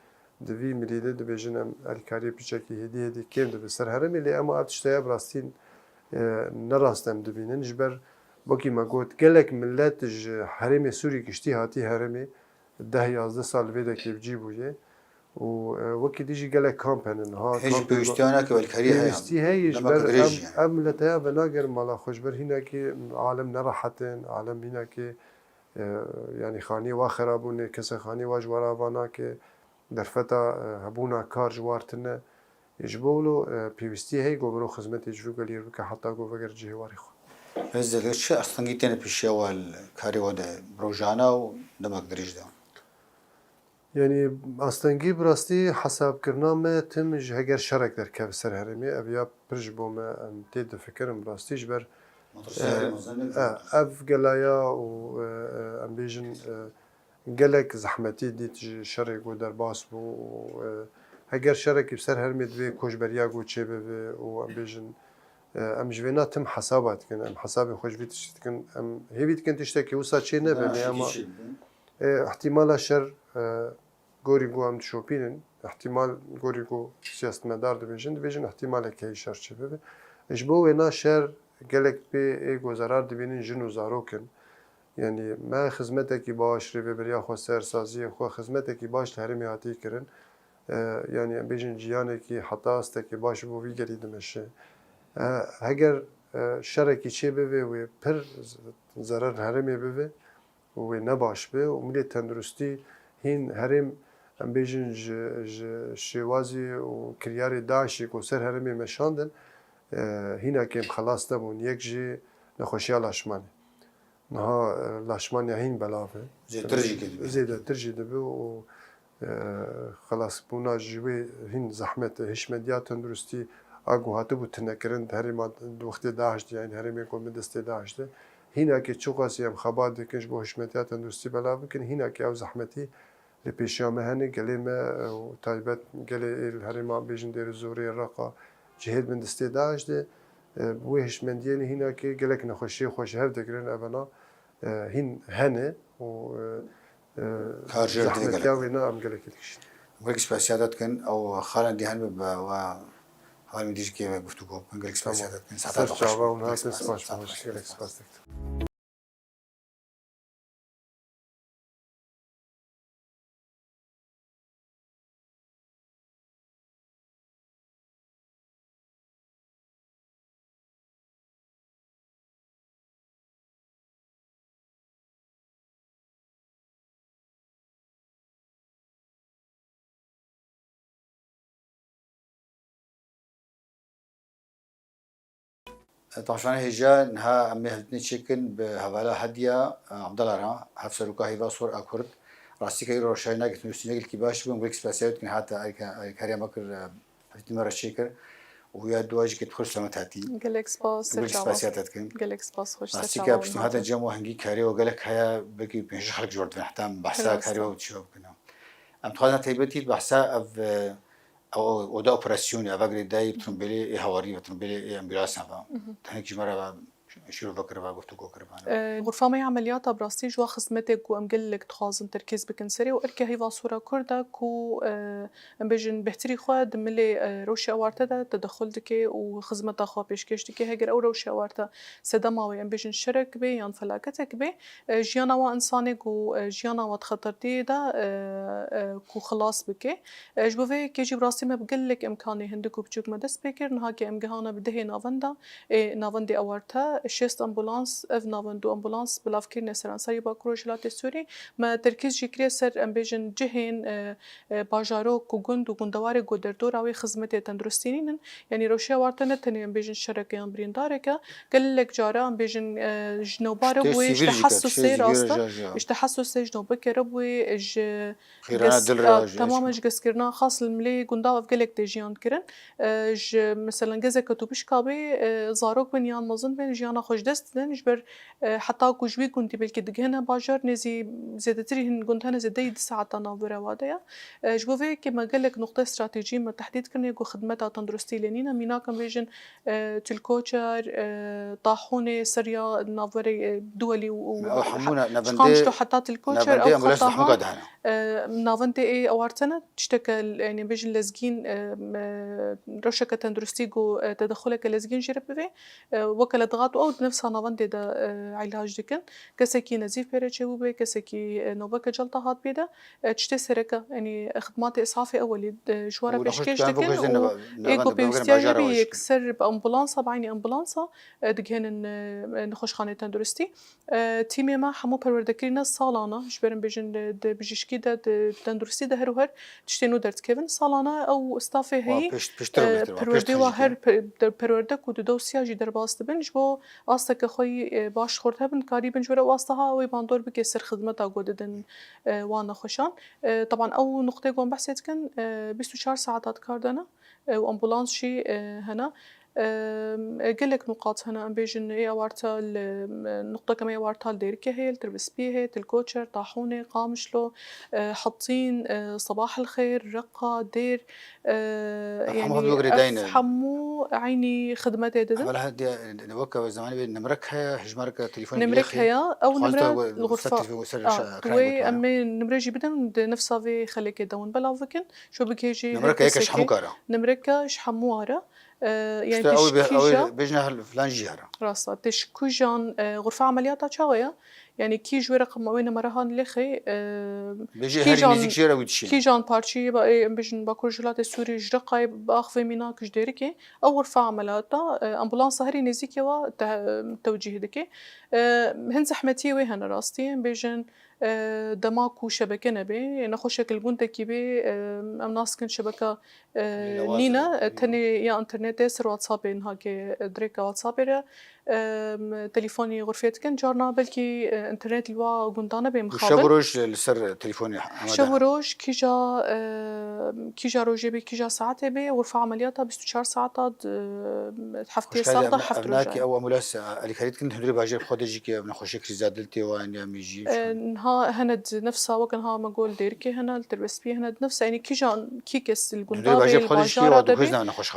Di vî milî de dibêjin em alîkariyê piçekî hêdî hêdî kêm dibe ser herêmê, lê ema ev tişteya bi rastî, e, ne rast em dibînin. Ji ber wekî me got, gelek milet ji herêmê Sûrî giştî hatî herêmê deh yazdeh sal li vê dekê bi cî bûye. Û, e, wekî dî jî gelek kamp hene niha. Hê jî kampên pêwîstiya nake welkarî heye. Pêwîstî heye ji ber em, em milet heye venagerin mala xwe, ji ber hînekî alem nerehet in, alem hînekî, e, yanî xaniyê wa xera bûne, kesek xaniyê wa ji we re ava nake, derfeta, e, hebûna kar ji war tune. Ji bo wilo, e, pêwîstî heye ku mirov xizmetê ji vî guliyê bike heta ku vegere cihê warê xwe. Hêzê li çi astengî têne pêşiya we li karê we de bi rojana û demek dirêj de? Yanî astengî bi rastî hesabkirina me tim ji heger şerek derkeve ser herêmê, ev ya pir ji bo me em tê difikirin bi rastî ji ber, Madrasa e, herêma zane e, ev gelaya û, e, e, em bêjin, e, gelek zehmetî dît ji şerê ku derbas bû û, e, heger şerekî bi ser herêmê divê koçberiya ku çêbibe û em bêjin, e, em ji vêna tim hesaba dikin, em hesabê xwe ji vî tiştî dikin, em hêvî dikin tiştekî wisa çê nebe, lê ema, e, ihtimala şer, e, gorî ku em dişopînin, ihtimal gorî ku siyasetmedar dibêjin, dibêjin ihtimaleke heye şer çêbibe. Ji bo wêna şer gelek pê ê ku zerar dibînin jin û zarok in. Yanî me xizmetekî baş, rêveberiya xweser, saziyê xwe, xizmetekî baş li herêmê hatiye kirin. E, yanî em bêjin jiyanekî heta astekî baş bo vî gelî dimeşe. E, heger, e, şerekî çê bibe wê pir z-, zerar herêmê bibe û wê ne baş be û milê tenduristî hîn herêm, em bêjin ji, ji şêwazî û kiryarê DAIŞê ku ser herêmê meşandin, e, hîna kêm xelas nebûn. Yek jî nexweşiya laşmanê. Niha, e, laşmaniya hîn belav e. Zêdetir jî dibe. Zêdetir jî dibe û, e, xelasbûna ji wê hîn zehmet e. Hişmendiya tenduristî a ku hatibû tinekirin di herêma di wextê DAIŞ de, yanî herêmê ku bi destê DAIŞ de. Hînakê çiqasî em xebat dikin ji bo hişmetiya tenduristî belav bikin, hînakê ew zehmetî li pêşiya me hene, gelê me, e, û taybet gelê ê li herêma bêjin Dêrî Zorê, Reqa, cihê di bin destê DAIŞ de, e, bi wê hişmendiyê ne hînakê gelek nexweşiyê xwe ji hev digirin, evena, e, hîn hene û, e, e, kar jê re zehmetiya wêna em gelekî dikişînin. Gelek spasiya te dikin, ew xalên dî hene bi we hevalên dî jî kê ve guftûgo bikin. Gelek spasiya te dikin. Saeta te xweş. Ser çava hûn hatin, spas, spas, gelek spas dikin. Temaşevanê hêja, niha em ê hevdîtinê çêkin bi hevala Hediya, e, Abdala re, hevseroka Hêva Sor a Kurd. Rastî ke îro şayî nake, tenduristî ne gelkî baş bû, em gelek spasiya wî dikin, hate alîkariya me kir, e, hevdîtinê me re çêkir. Û ya dua jî ke tu xweş selamet hatî. Gelek spas, ser çava. Gelek spasiya te dikin. Gelek spas, xweş ser çava. Rastî ke piştî hate cem û hingî karê we gelek heye, belkî pêncî xelk ji we re dibin, heta em behsa karê we çi bikin. Em dixwazin taybetî behsa ev, e, Ew oda operasyonê, eva girêdayî bi tirimbêlê ê hawarî ve, tirimbêlê ê ambûlansan ve. Tenik ji me re ve şîrove kiribe, guftûgo kiribe. E, Xurfa me ya emeliyata bi rastî ji wa xizmetê ku em gelek dixwazin terkîz bikin serê û erke Hêva Sor a Kurd e ku, e, em bêjin bêhtirî xwe di milê, e, rewşê ewarte de tedexul dike û xizmeta xwe pêşkêş dike. Heger ew rewşê ewarte sedema wê em bêjin şerek be yan felaketek be, e, jiyana wa insanê ku, e, jiyana wa di xetertiyê de, e, e, ku xilas bike. E, ji bo vê yekê jî bi rastî me bi gelek imkanê hindik û biçûk me dest pê kir. Niha ke em gihana bi dehê navenda, ê navendê ewarte, şêst ambulans, ev navend û ambulans bilav kirine seranserî Bakur Rojhilatê Sûrî. Me terkîz jî kiriye ser, em bêjin, cihên, e, e, bajaro ku gund û gundewarê ku derdora wê xizmetê tenduristî nînin. Yanî rewşeya ewarte ne tenê em bêjin şereke yan birîndareke, gelek cara em bêjin, e, ji newbare bûye, ji tehessusê, rast e, ji tehessusê ji newbekere bûye, ji temamen ji geskirina xas li milê gunda ev gelek tê jiyan kirin. E, ji, meselen, gezeke tu bişka be, e, zarok bin yan mezin bin, jiyana xwe ji dest didin, ji ber, e, heta ku ji wî gundî belkî digihine bajar, nêzî zêdetirî hin gund hene zêdeyî du saeta navbera wa de ye. E, ji bo vê yekê me gelek nuqteyê stratejî me tehdîd kirine ku xidmeta tenduristî lê nîne. Mînak em bêjin, e, Tilkoçer, e, Tahûnê, Serya, navberê, e, Duwelî û, û Çiqamişlo heta Tilkoçer, ew xeta ha, e, navendê ê ewarte ne, tişteke, yanî bêjin lezgîn, e, me, rewşeke tenduristî ku, e, tedexuleke lezgîn jê re bivê, e, weke Ledgat û Ew di nefsa navendê de, e, îlac dikin. Kesekî nezîf pê re çêbûbe, kesekî, e, nobeke celta hatibê de, e, tiştê sereke, yanî xidmatê îsafê ewelî, e, ji we re pêşkêş dikin û ê ku pêwîstiya hebe yekser bi ambulansa, bi eynî ambulansa, e, digihênin, e, nexweşxanê tenduristî. E, tîmê me hemû perwerdekirî ne salane, ji ber em bêjin di, di bijîşkî de, di tenduristî de her û her tiştên nû derdikevin. Salane ew stafê heyî, e, perwerdê wa her pe-, de-, perwerde ku di dosya jî derbas dibin, ji bo asteke xwe yî, e, baş xurt hebin, karîbin ji were wasta ha wê bandor bike ser xidmeta ku didin, e, wan nexweşan. E, teban ew nuqtê ku em behsê dikin, e, bîst û çar saeta di kar de ne, e, û ambulans jî, e, hene. E, gelek nuqat hene, em bêjin ê ewarta li, e, nuqteke me ê ewarta li Dêrikê heye, li Tirbespiyê heye, Til Koçer, Taxûnê, Qamişlo, e, Hetîn, e, Sabah el Xêr, Reqa, Dêr, e, Hemû yanî hevdû girêdayî ev ne. Hemû eynî xidmetê didin. Evvel hediye, weke zamanî bê nimrek heye, hejmareke telefon Nimrek heye, ew nimre li xurfa. Telefon ser Ah, şa-, tu ekranê wê gotin, em ê nimre jî bidin, di nefsa vê xelekê de hûn belav bikin. Şo bigihêjî Nimreke yeke ji hemû kara. Nimreke ji hemû ara. E, yanî İşte ew bê-, ew kîja bêjine hel-, filan jî hera. Rasta, te ji kîjan, e, xurfa emeliyata çawa ye? Yanî kî ji wê reqema wê nimera han lêxê, e, Bêjî herî kîjan, nêzîk jê re wî dişîne. Kîjan parçeyê ba-, ê, em bêjin Bakur ji Hilatê Sûrî ji Reqayê biaxivê mînak ji Dêrikê, ew xurfa emeliyata, e, ambulansa herî nêzîkê wa te-, tewcîh dike. E, hin zehmetiyê wê hene rastî, em bêjin, e, dema ku şebeke nebe, nexweşek li gundekî bê, e, em nas dikin şebeka, e, nîne, e, tenê ya înternetê ser WhatsAppê niha ke, e, dirêka WhatsAppê re, e, telefonî xurfê dikin. Carna belkî, e, înternet li wa gunda nebe mixabin. Û şev û roj li ser telefonê amade ne. Şev û roj kîja, e, kîja rojê bê, kîja saetê bê, xurfa emeliyata bîst û çar saeta di, heftê sax de heft roj e. Ev nakî ew ambulans, e, alîkarî dikin, hundirê bajêr bi xwe de jî ke nexweşiya krîza dil tê wan ya mîjî. E, niha hene di nefsa weke niha me got li Dêrikê hene, li Tirbespiyê hene, di nefsa, yanî kîjan, kî kes li gunda bê, li bajara de bê,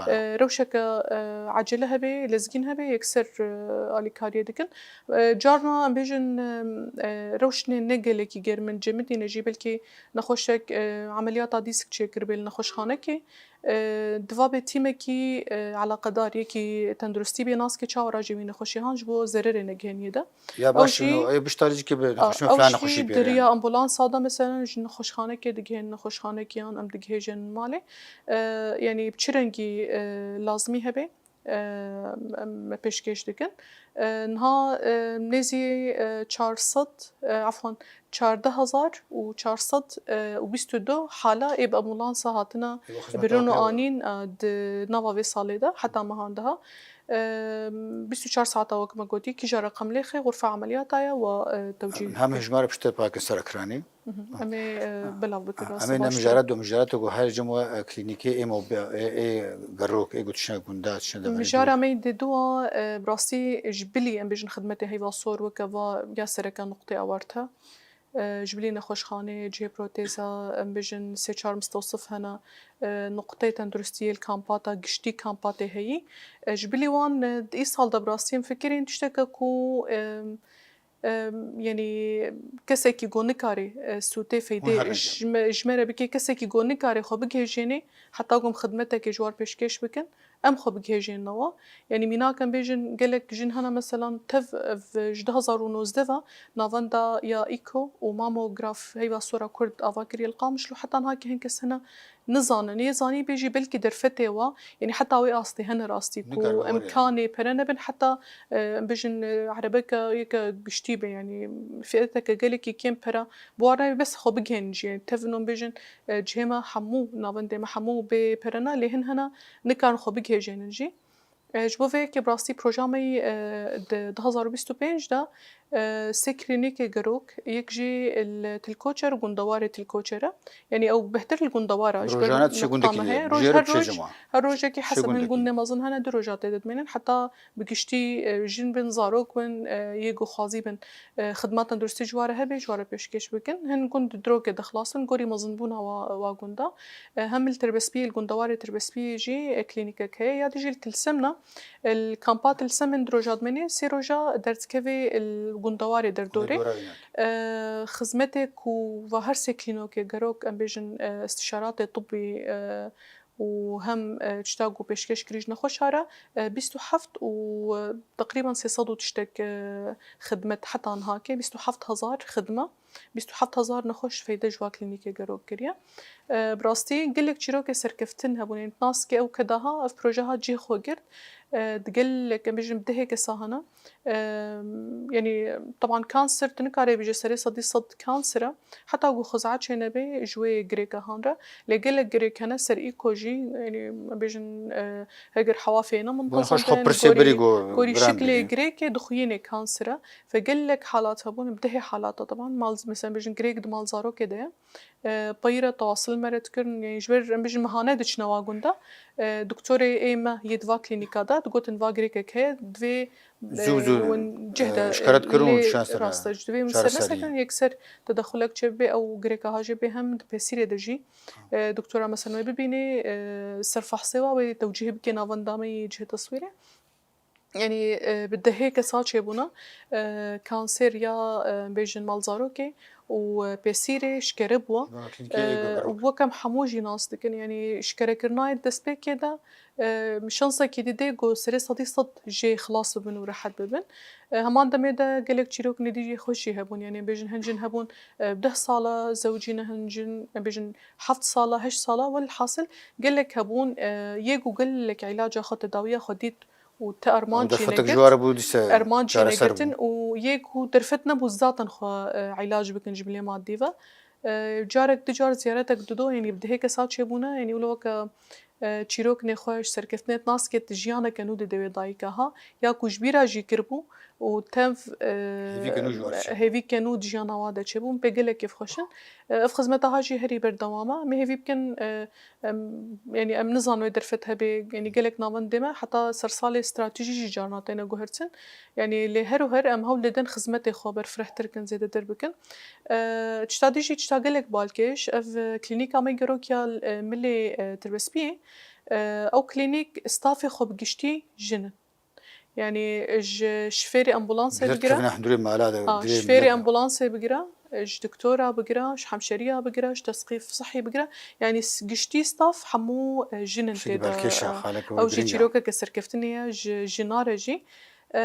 e, rewşeke, e, ecele hebe, lezgîn hebe, yekser, e, alîkariyê dikin. E, carna em bêjin, e, e, rewşinê ne gelekî germ in, cemidî ne jî belkî nexweşek, e, emeliyata dîsk çêkiribê li nexweşxanekê. E, diva bê tîmekî, e, eleqedar, yekî tenduristî bê nas ke çawa rajê wî nexweşê han ji bo zererê negiheniyê de. Ya baş, ew jî, ê biştarî jî ke bi nexweşî, filan nexweşî pê re. Di riya ambulansa de mesela ji nexweşxanekê digihên nexweşxanekê yan em digihêjin malê. E, yanî bi çi rengî, e, lazimî hebe, e, em pêşkêş dikin. E, niha, e, nêzî, e, çar sed, e, efwan, çardeh hezar û çar sed û bîst û du hala ê bi ambulansa hatine birin û anîn, e, di nava vê salê de heta mehan de ha. E, bîst û çar saeta wek me gotî, kîja reqem lêxê, xurfa emeliyata ye, wa, e, tewcîh. Em hem hejmara piştre pakin ser ekranê. Mhm. Em ê, e, belav bikin. Em ê ne mijaret do, mijaret ku her cem we, e, klînîkê ê mobil, ê, ê gerok, ê gotişine gunda, tişine de. Mijara me yê dê dua, e, bi rastî ji bilî em bêjin xidmetê heyva sor weke va ya sereke nuqtê awarte. E, ji bilî nexweşxanê, cihê proteza, em bêjin sê çar mistewsif hene, e, nuqteyê tenduristiyê li kampata, giştî kampatê heyî. E, ji bilî wan, e, di îsal de bi rastî em fikirîn tişteke ku, e, Em, yanî kesekî ku nikarê, e, sûtê feydê ji me, ji me re bike, kesekî ku nikarê xwe bigihêjênê, heta ku em xidmetekê ji war pêşkêş bikin, em xwe bigihêjênin wa. Yanî mînak em bêjin, gelek jin hene, meselan, tev ev ji du hezar û nozdeh ve navenda ya îko û mamograf heyva sora Kurd ava kiriye li Qamişlo, heta niha ke hin kes hene, nizanin. Yê zanî bê jî belkî derfetê wa, yanî heta wê astê hene rastî ku emkanê pere nebin, heta, e, em bêjin, e, erebeke yeke giştî be, yanî fiyeteke gelekî kêm pere bi wan re bes xwe bigihên jî. Yanî tevin em bêjin, e, cihê me hemû, navendê me hemû bê pere ne, lê hin hene nikarin xwe bigihêjênin jî. E, ji bo vê yekê bi rastî proja me yî, e, di du hezar û bîst û pênc de, e, sê klînîkê gerok, yek jî li Til Koçer û gundewarê Til Koçer e. Yanî ew bêhtir li gundewar e, ji ber nokta me heye. Rojane çi gundekî hene? Roj her roj, her rojekî heseb hin gundê mezin hene, du roja tê de dimênin. Heta bi giştî, e, jin bin, zarok bin, e, yê ku xwazî bin, e, xidmat tenduristî ji wa re hebe, ji wa re pêşkêş bikin. Hin gund di rokê de xilas in, gorî mezinbûna wa, wa gunda. E, hem li Tirbespiyê, li gundewarê Tirbespiyê jî, e, klînîkek heye. Ya dijî li Tilsim ne, e, li kampa Tilsim hin du roja dimêne, sê roja derdikeve li gundewarê derdorê. E, xizmetê ku va her sê klînokê gerok, em bêjin, e, istişaratê tibbî, e, û hem, e, tişta ku pêşkêş kirî ji nexweşa re, e, bîst û heft û, e, teqrîben sê sed û tiştek, e, xidmet heta niha ke, bîst û heft hezar xidme, bîst û heft hezar nexweş feyde ji wa klînîkê gerok kiriye. E, bi rastî gelek çîrokê serkeftin hebûn, yanî nas ke ew ke daha ev proje hat cihê xwe girt, e, di gelek, em bêjin bi dehê kesa hene. E, yanî, teban kanser tu nikarê bêje serê sedî sed kanser e, heta ku xizet çênebe ji wê girêka han re. Lê gelek girêk hene ser îko jî, yanî, em bêjin, e, heger hewa fêne Bûn xweş xwe pirsê birî ku gorî şiklê girêkê dixuyînê kanser e. Ve gelek halat hebûn, bi dehê halata teban, mal, mesela bêjin girêk di malzarokê de ye. E, peyî re tewasil me re dikirin, yanî ji ber em bêjin mehane diçine wa gunda. E, doktorê ê me yê di va klînîka de digotin va girêkek heye, divê, Zû, e, zû, win cih e, de şikaret kirin û lê dişan ser rast e, ji divê min ser çareserî. Nesekin yekser tedexulek çêbibe, ew girêka ha jê bê hem di pesîrê de jî, e, doktora mesela wê bibînê, e, ser fehsê wa wê tewcîh bike navendamê yê cihê teswîrê. Yanî, e, bi dehê kesa çêbûna, e, kanser ya, e, bêjin malzarokê û, e, pesîrê şkere bûwa. Vana klînîkê E, ê û wek em hemû jî nas dikin, yanî şkerekirina yê destpêkê de, e, şansekî didê ku serê sedî sed jê xilas bibin û rehet bibin. E, heman demê de gelek çîrok nêdî jî xweş jî hebûn, yanî bêjin hin jin hebûn, e, deh sala zewicîne, hin jin, e, bêjin heft sala, heşt sala, welhasil gelek hebûn, e, yê ku gelek îlaca xwe, tedawiya xwe dît, û te armanc Ew derfetek jî ji we re bû, dîse ermanc çareser bû. Jî negirtin û yê ku derfet nebû zaten xwe, e, îlac bikin ji bilê madî ve. E, carek du car ziyaretek dido, yanî bi dehê kesa çêbûne, yanî wilo weke, e, çîrok nêxweş, serkeftinê naskê tu jiyaneke nû didê wê dayika ha, ya ku ji bîra jî kiribû û tev, e, Hêvîke nû ji we re çêbû. Hêvîke nû di jiyana wa de çêbû, min pê gelek kêfxweş in. E, ev xizmeta ha jî herî berdewam e. Em ê hêvî bikin, e, Em, yanî em nizanin wê derfet hebe, yanî gelek navendê me heta ser salê stratejî jî carna têne guhertin. Yanî lê her û her em hewl didin xizmetê xwe berfirehtir bikin, zêdetir bikin. E, tişta dî jî tişta gelek balkêş, ev, e, klînîka me gerokiya, e, milê, e, Tirbespiyê, e, ew klînîk stafê xwe bi giştî jin in. Yanî ji şifêrê ambulansê bigire, Bihêr dikevine hundurê mala de, a, dirê şifêrê mala de. Ambulansê bigire, ji doktora bigire, ji hemşeriya bigire, ji tesqîf sihî bigire. Yanî s-, giştî staf hemû, e, jin in. Şikî tê de, belkêş e, e, xalek ew jî girîng e. Çîrokeke serkeftinê ye ji jina re jî. E,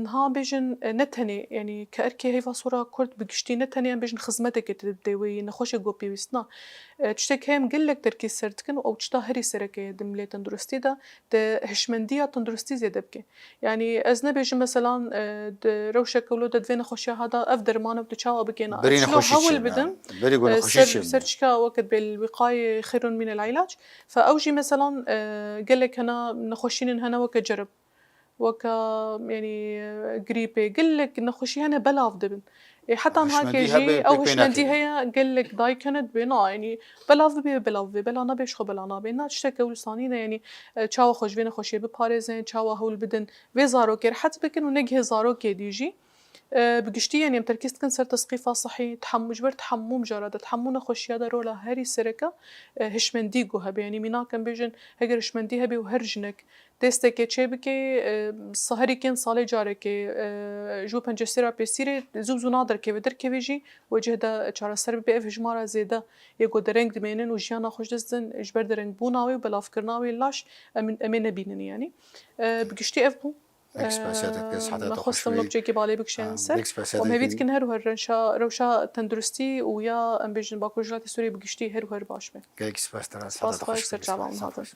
niha bêjin, e, ne tenê, yanî ke erkê heyva sora Kurd bi giştî ne tenê em bêjin xizmeteke tê didê wê yî nexweşê ku pêwîst na. E, tiştek heye em gelek terkîz ser dikin û ew tişta herî sereke ye di milê tenduristî de. Te hişmendiya tenduristî zêde bike. Yanî ez nebêjim meselan, e, di rewşeke wilo de divê nexweşiya hada ev derman ev tu çawa bikên. Berî nexweşî çêne. Bidin, berî ku e, nexweşî ser, çêne. Ser çika wekit bêl wîqayê xeyrun mînel îlac. Fe ew jî meselan, e, gelek hene nexweşînin hene weke cerib. Weke, yanî, e, grîpê, gelek nexweşî hene belav dibin. Ê, heta niha ke jî ew hişmendî heye, gelek dayik hene dibê, na, yanî belav bibe, belav bibe, bela nabe, ji xwe bela nabe. Na tişteke wilo sanî ne, yanî, e, çawa xwe ji vê nexweşiyê biparêzin, çawa hewl bidin vê zarokê rehet bikin û negihê zarokê dî jî. E, bi giştî, yanî em terkîz dikin ser tesqîfa sihî, tehemû, ji ber tehemû mijara de, tehemû nexweşiya de rola herî sereke, e, hişmendî ku hebe. Yanî mînak em bêjin, heger hişmendî hebe û her jinek Desteke çêbike, e, sa-, herî kêm salê carekê, e, ji bo pencî sê ra pêsîrê zû zû naderkeve, derkeve jî wecih de çareser bibe. Ev hejmara zêde yê ku dereng dimênin û jiyana xwe ji dest didin ji ber derengbûna wê û belavkirina wê laş em, em ê nebînin yanî. E, bi giştî ev bû. Gelek spasiya te dike, siheta te xweş bî. Me xwestin wilo biçekî balê bikişînin ser. Gelek spasiya te dike. Û em hêvî dikin her û her rewşa, rewşa tenduristî û ya em bêjin Bakur Jilatê Sûriyê bi giştî her û her baş be. Gelek spas te re, spas siheta te xweş bî. Ser çavan. Spas.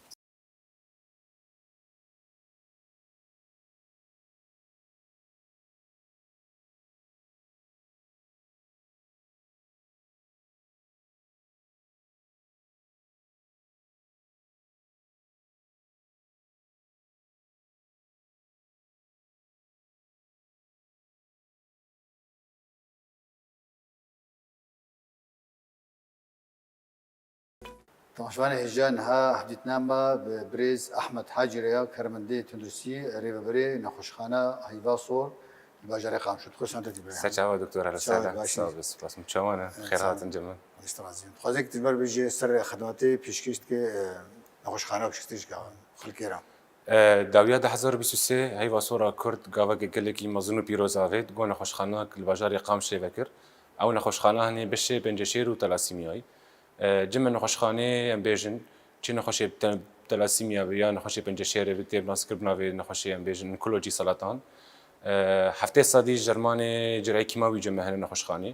Temaşevanê hêja niha hevdîtina me bi birêz Ehmed Hacî re ya, karmendê tenduristî, rêveberê nexweşxana Heyva Sor li bajarê Qamşo. Xweş hatî birêz. Ser çava doktor, Sağ ol, sağ ol, baş sağ ol, spas. Çawan e? Evet, xêr hatin cem. Xwezek dilber bêje ser xidmetê pêşkêş dike, e, nexweşxana pêşkêş dike xelkê re. E, dawiya du hezar û bîst û sê Heyva Sora Kurd gaveke gelekî mezin û pîroz avêt, got nexweşxanak li bajarê Qamşê vekir. Ew nexweşxana hinê beşê penceşêr û telasîmiyayî. E, cime nexweşxanê em bêjin, Çi nexweşê te-, telasîmya be ya nexweşê penceşêrê be tê naskiribna vê nexweşê em bêjin onkoloji seratan. E, heftê sedî ji dermanê cerayê kîmawî cem me hene nexweşxanê.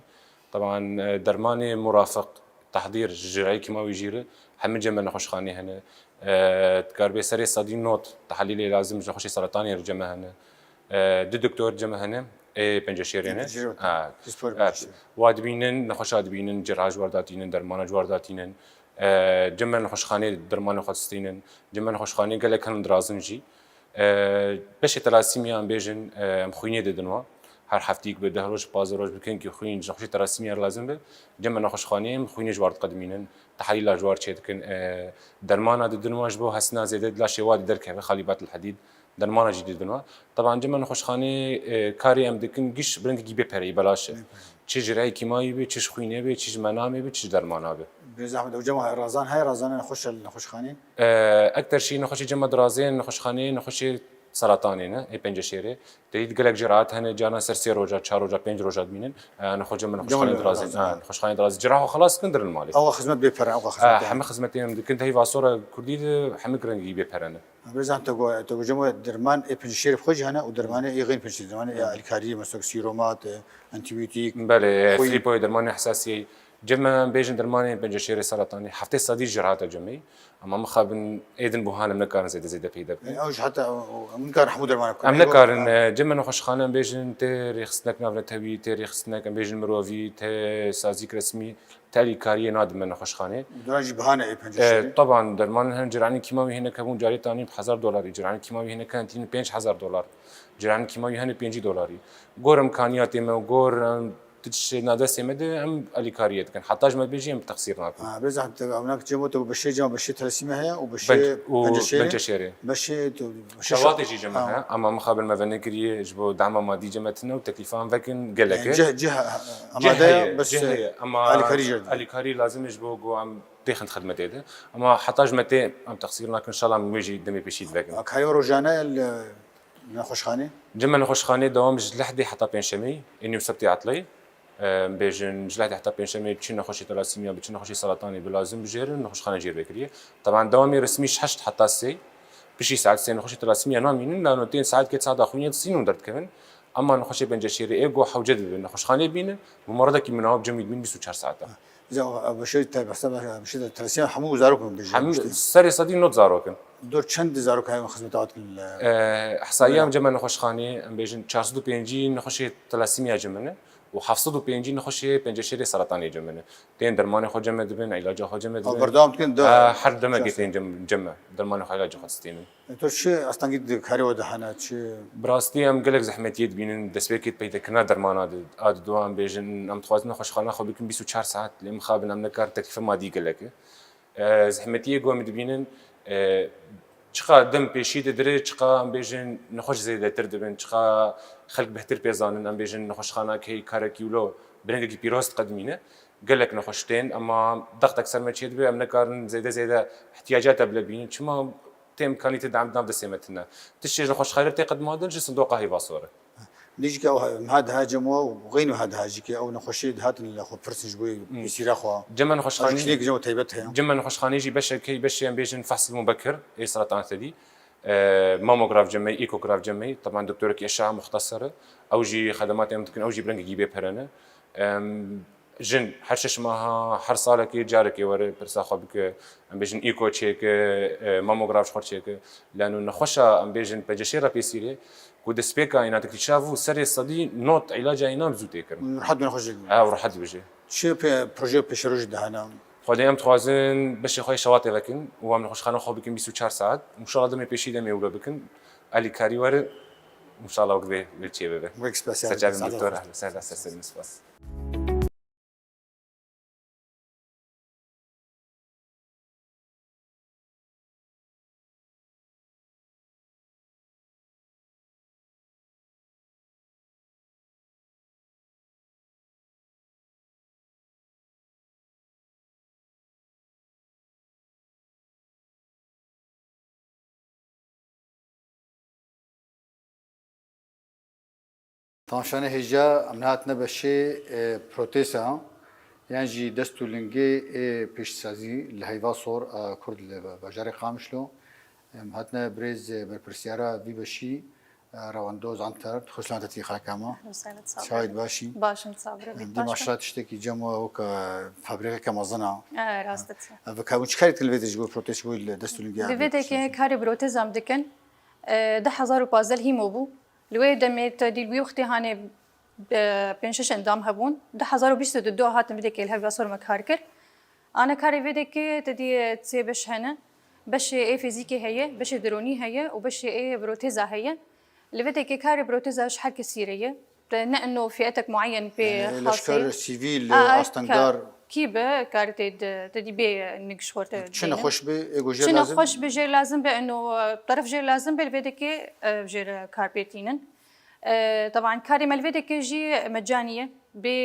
Teban, e, dermanê murafiq, tehdîr ji cerayê kîmawî jî re hemî cem me nexweşxanê hene. E, dikaribê serê sedî not tehlîlê lazim ji nexweşê seratanê re cem me hene. E, du doktor cem me hene, ê penceşêrê ne. Penceşêrê, Ha, pispor ha, penceşêrê. Wa dibînin, nexweşa dibînin, cerha ji war datînin, dermana ji war datînin. E, cem me nexweşxanê dermanê xwe distînin. Cem me nexweşxanê gelek hin dirazin jî. E, beşê telasîmya em bêjin, e, em xwînê didin wa. Her heftîk bi deh roj, pazdeh roj bi kinkî xwîn ji nexweşê telasîmya lazim be. Cem me nexweşxanê em xwînê ji war diqedimînin. Tehlîla ji war çêdikin. E, dermana didin wa ji bo hestina zêde di laşê wa de derkeve, xalîbat el hedîd. Dermana jî didin wa. Teban cem me nexweşxanê, e, karê em dikin giş bi rengekî bê pereyî belaş e. Bê pereyî. Çi ji reyê kîmayî be, çi ji xwînê be, çi ji menamê be, çi ji dermana be. Bê zehmet, ew cem razan heye, razan nexweş e li nexweşxanê? E, ekter şî nexweşê cem me dirazên nexweşxanê, nexweşê seratanê ne, ê penceşêrê. Te dît gelek cerahat hene, carna ser sê roja, çar roja, pênc roja dimînin. E, nexweş cem me Cem me nexweşxanê dirazên. Dirazên. Ha, nexweşxanê dirazên. Ceraha xelas dikin dirin malê. Ew xizmet bê pere, ew xizmet. Ha, heme xizmetê em dikin, di heyva sora kurdî de heme rengî bê pere ne. Rêzan te got, te got cem me derman ê penceşêrê bi xwe jî hene û dermanê ê xeyr penceşêrê, dermanê ê alîkariyê, mesela sîromat, e, antîbiyotîk, Belê, xwîn. Filipoyê dermanê hesasiyê. Cem me em bêjin dermanê penceşêrê seratanê. Heftê sedî ji rahata cem me. Ama mixabin êdin buhan em nekarin zêde zêde peyda bikin. Yani, ew ji heta, ew, ew, em nikarin hemû derman bikin. Em Ew, nekarin, ha. E, cem me nexweşxane em bêjin tê rêxistinek navnetewî, tê rêxistinek em bêjin mirovî, tê sazîk resmî, tê alîkariyê nadin me nexweşxanê. Dolan jî bihane ê penceşêrê. E, teban derman hin ciranî kîmawî hinek hebûn carê tanî bi hezar dolarî, ciranî kîmawî hinek hin tînin pênc hezar dolar. Ciranî kîmawî hene pêncî dolarî. Gor imkaniyatê me, gor, em, tiştê nadestê me de em alîkariyê dikin. Heta ji me bêjî em texsîr nakin. Ha, bê zehmet, ew nak cem me, te beşê cem me, beşê telasîmê heye û beşê Pen-, û penceşêrê. Penceşêrê. Beşê tu, beşê Şewatê şe-, jî cem me ha. He. Ama mixabin me venekiriye ji bo dema madî cem me tine û teklîfa em vekin gelek e. Yani cih, cih Cih amade heye, ya, bes, cih heye. Ama alîkarî jî. Alîkarî lazim e ji bo ku em têxin xidmetê de. Ama heta ji me tê em texsîr nakin, inşallah em wê jî demê pêşî divekin. Karê we rojane li nexweşxanê? Cem me nexweşxanê dewam ji lehdê heta pêncşemê, ê nîvsebtê etleyê. Em bêjin ji lehdê heta pêncşemê çi nexweşê telasîmya bi, çi nexweşê seratanê bi lazim bijêrin, nexweşxane jêr vekiriye. Teban dewamê resmî ji heşt heta sê. Piştî saet sê nexweşê telasîmya namînin, lano tên saet ke saeta xwînê distînin û derdikevin. Ema nexweşê penceşêrê ê go hewce dibin, nexweşxanê bînin, bi muradekî munawa bi cemî dibîn bîst û çar saeta. Bize o, o, beşê te, besa, beşê te telasîmya hemû zarok min bijî. Hemû serê sedî not zarok in. Dor çend zarok heye xizmeta hat kin le? E, ihsaiya Wela. Cem me nexweşxanê, em bêjin çar sed û pêncî nexweşê telasîmya cem min e û heft sed û pêncî nexweşê penceşêrê seratanê cem min e. Tên dermanê xwe cem me dibin, îlaca xwe cem me dibin. Ew berdewam dikin, de. Ha, her demekê Çar sed. Tên cem, cem me. Dermanê xwe, îlaca xwe distînin. E, to çi astengî di karê we de hene, çi? Bi rastî em gelek zehmetiyê dibînin, destpêkê di peydekirina dermana de, a dido em bêjin, em dixwazin nexweşxana xwe bikin bîst û çar saet, lê mixabin em nekarin, teklîfa madî gelek e. E, zehmetiyê ku em dibînin, e, çiqa dem pêşî didire, çiqa em bêjin nexweş zêdetir dibin, çiqa xelk bêhtir pê zanin, em bêjin nexweşxana key karekî wilo bi rengekî pîroz diqedimîne, gelek nexweş tên, ema dextek ser me çêdibe, em nekarin zêde zêde ihtiyaca te bile bînin. Çima tê imkanî tê de em di nav destê me tune. Tiştê ji nexweşxanê tê qedimandin ji sindoqa heyva sor e. Lê jî ke ew ha-, em ha diha cem we û xeyn ha diha jî ke ew nexweşî dihatin li xwe pirsin ji bo Hmm. pêsîra xwe. Cem me nexweşxanî Ew jî kînêk cem we taybet heye. Cem me nexweşxanî jî beşek heye, beşê em bêjin fehsil mubekir, ê seratan te dî. E, mamograf cem me, ekograf cem me, teban doktorekî eşa muxtesir e. Ew jî xedematê em dikin, ew jî bi rengekî bê pere ne. Em, Jin her şeş meha, her salekê carekê were pirsa xwe bike, em bêjin îko çêke, e, mamograf ji xwe çêke. Lano nexweşa em bêjin penceşêra pêsîrê ku destpêka îna teklîşa bû serê sedî not îlaca îna bi zû tê kirin. Rehet nexweş jê. Ew rehet dibêje. Çi pe-, proje pêşerojî de hene? Xwedê em dixwazin beşê xwe yê şewatê vekin û em nexweşxane xwe bikin bîst û çar saet. Înşallah demê pêşî demê wilo bikin. Alîkarî were, înşallah wek vê, vê çê bibe. Wek spesiyal. Seçavên doktor, sağ ol. Ehlen, sehlen, sehlen, spas. Tamaşanê hêja, em nehatine beşê, e, proteza. Yan jî dest û lingê ê pêşsazî li heyva sor a Kurd li bajarê Qamişlo. Em hatine birêz berpirsyara vî beşî, e, Rewandoz Anter. Xweş lan te tî xeleka me. Çawa yî, baş î? Baş im, sağ ol. Em, dî maşallah tiştekî cem we wek, e, fabrîkeke mezin a. E, rast e. Ev ka hûn çi karî dikin li vê de ji bo protez, ji bo li dest û lingê? Li vê de ke karê proteza em dikin, e, du hezar û pazdeh hîmo bû. Li wê demê te dî li wî wextê hanê, e, pênc şeş endam hebûn. Du hezar û bîst û du hatin vê de ke li hevya sor me kar kir. Ana karê vê de ke te dî sê beş hene. Beşê ê fîzîkê heye, beşê dronî heye û beşê ê proteza heye. Li vê de ke karê proteza ji her kesî re ye. Te ne ino fiyetek muayyen pê. Yanî xasê. Leşker sivîl, astengdar. Kî be, karê te di, te dî bê nik ji xwe re. Çi nexweş be, ê ku jê lazim? Çi nexweş be, jê lazim be, ino, e, teref jê lazim be, li vê de ke, e, jê re kar pê tînin. E, teban karê me li vê de ke jî mecanî ye, bê,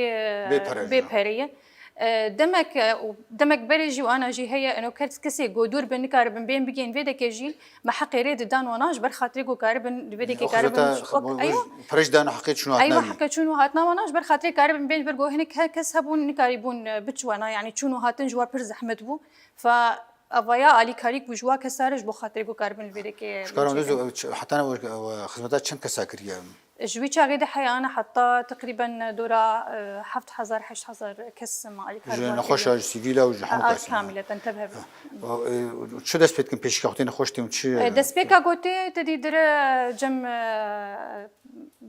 bê pere, bê pere ye. E, demek, e, û demek berê jî û ana jî heye, eno kes, kesê ku dûr bin nikaribin bên bigên vê de ke jî, me heqê rê didan wana ji ber xatirê ku karibin, li vê de ke karibin xwe, eyo. Pere jî dano heqê çûn û hatina wî. Eyo, heqê çûn û hatina wana ji ber xatirê karibin bên, ji ber ku hinek he-, kes hebûn nikarîbûn, e, biçû wana, yanî çûn û hatin ji wan pir zehmet bû. Fa evaya alîkarî ku ji wa kesa re ji bo xatirê ku karibin li vê de ke. Ji kar me doz, heta ne xizmeta çend kesa kiriye? Ji wî çaxê de heyana heta teqrîben dora, e, heft hezar, heşt hezar kes me alîkar. Ji nexweşa, ji sivîla û ji hemû kes. Kamileten tev hebe. E, çi dest pê dikin pêşîka xwe tê nexweş tê û çi? E, destpêka gotê te dî dire cem, e,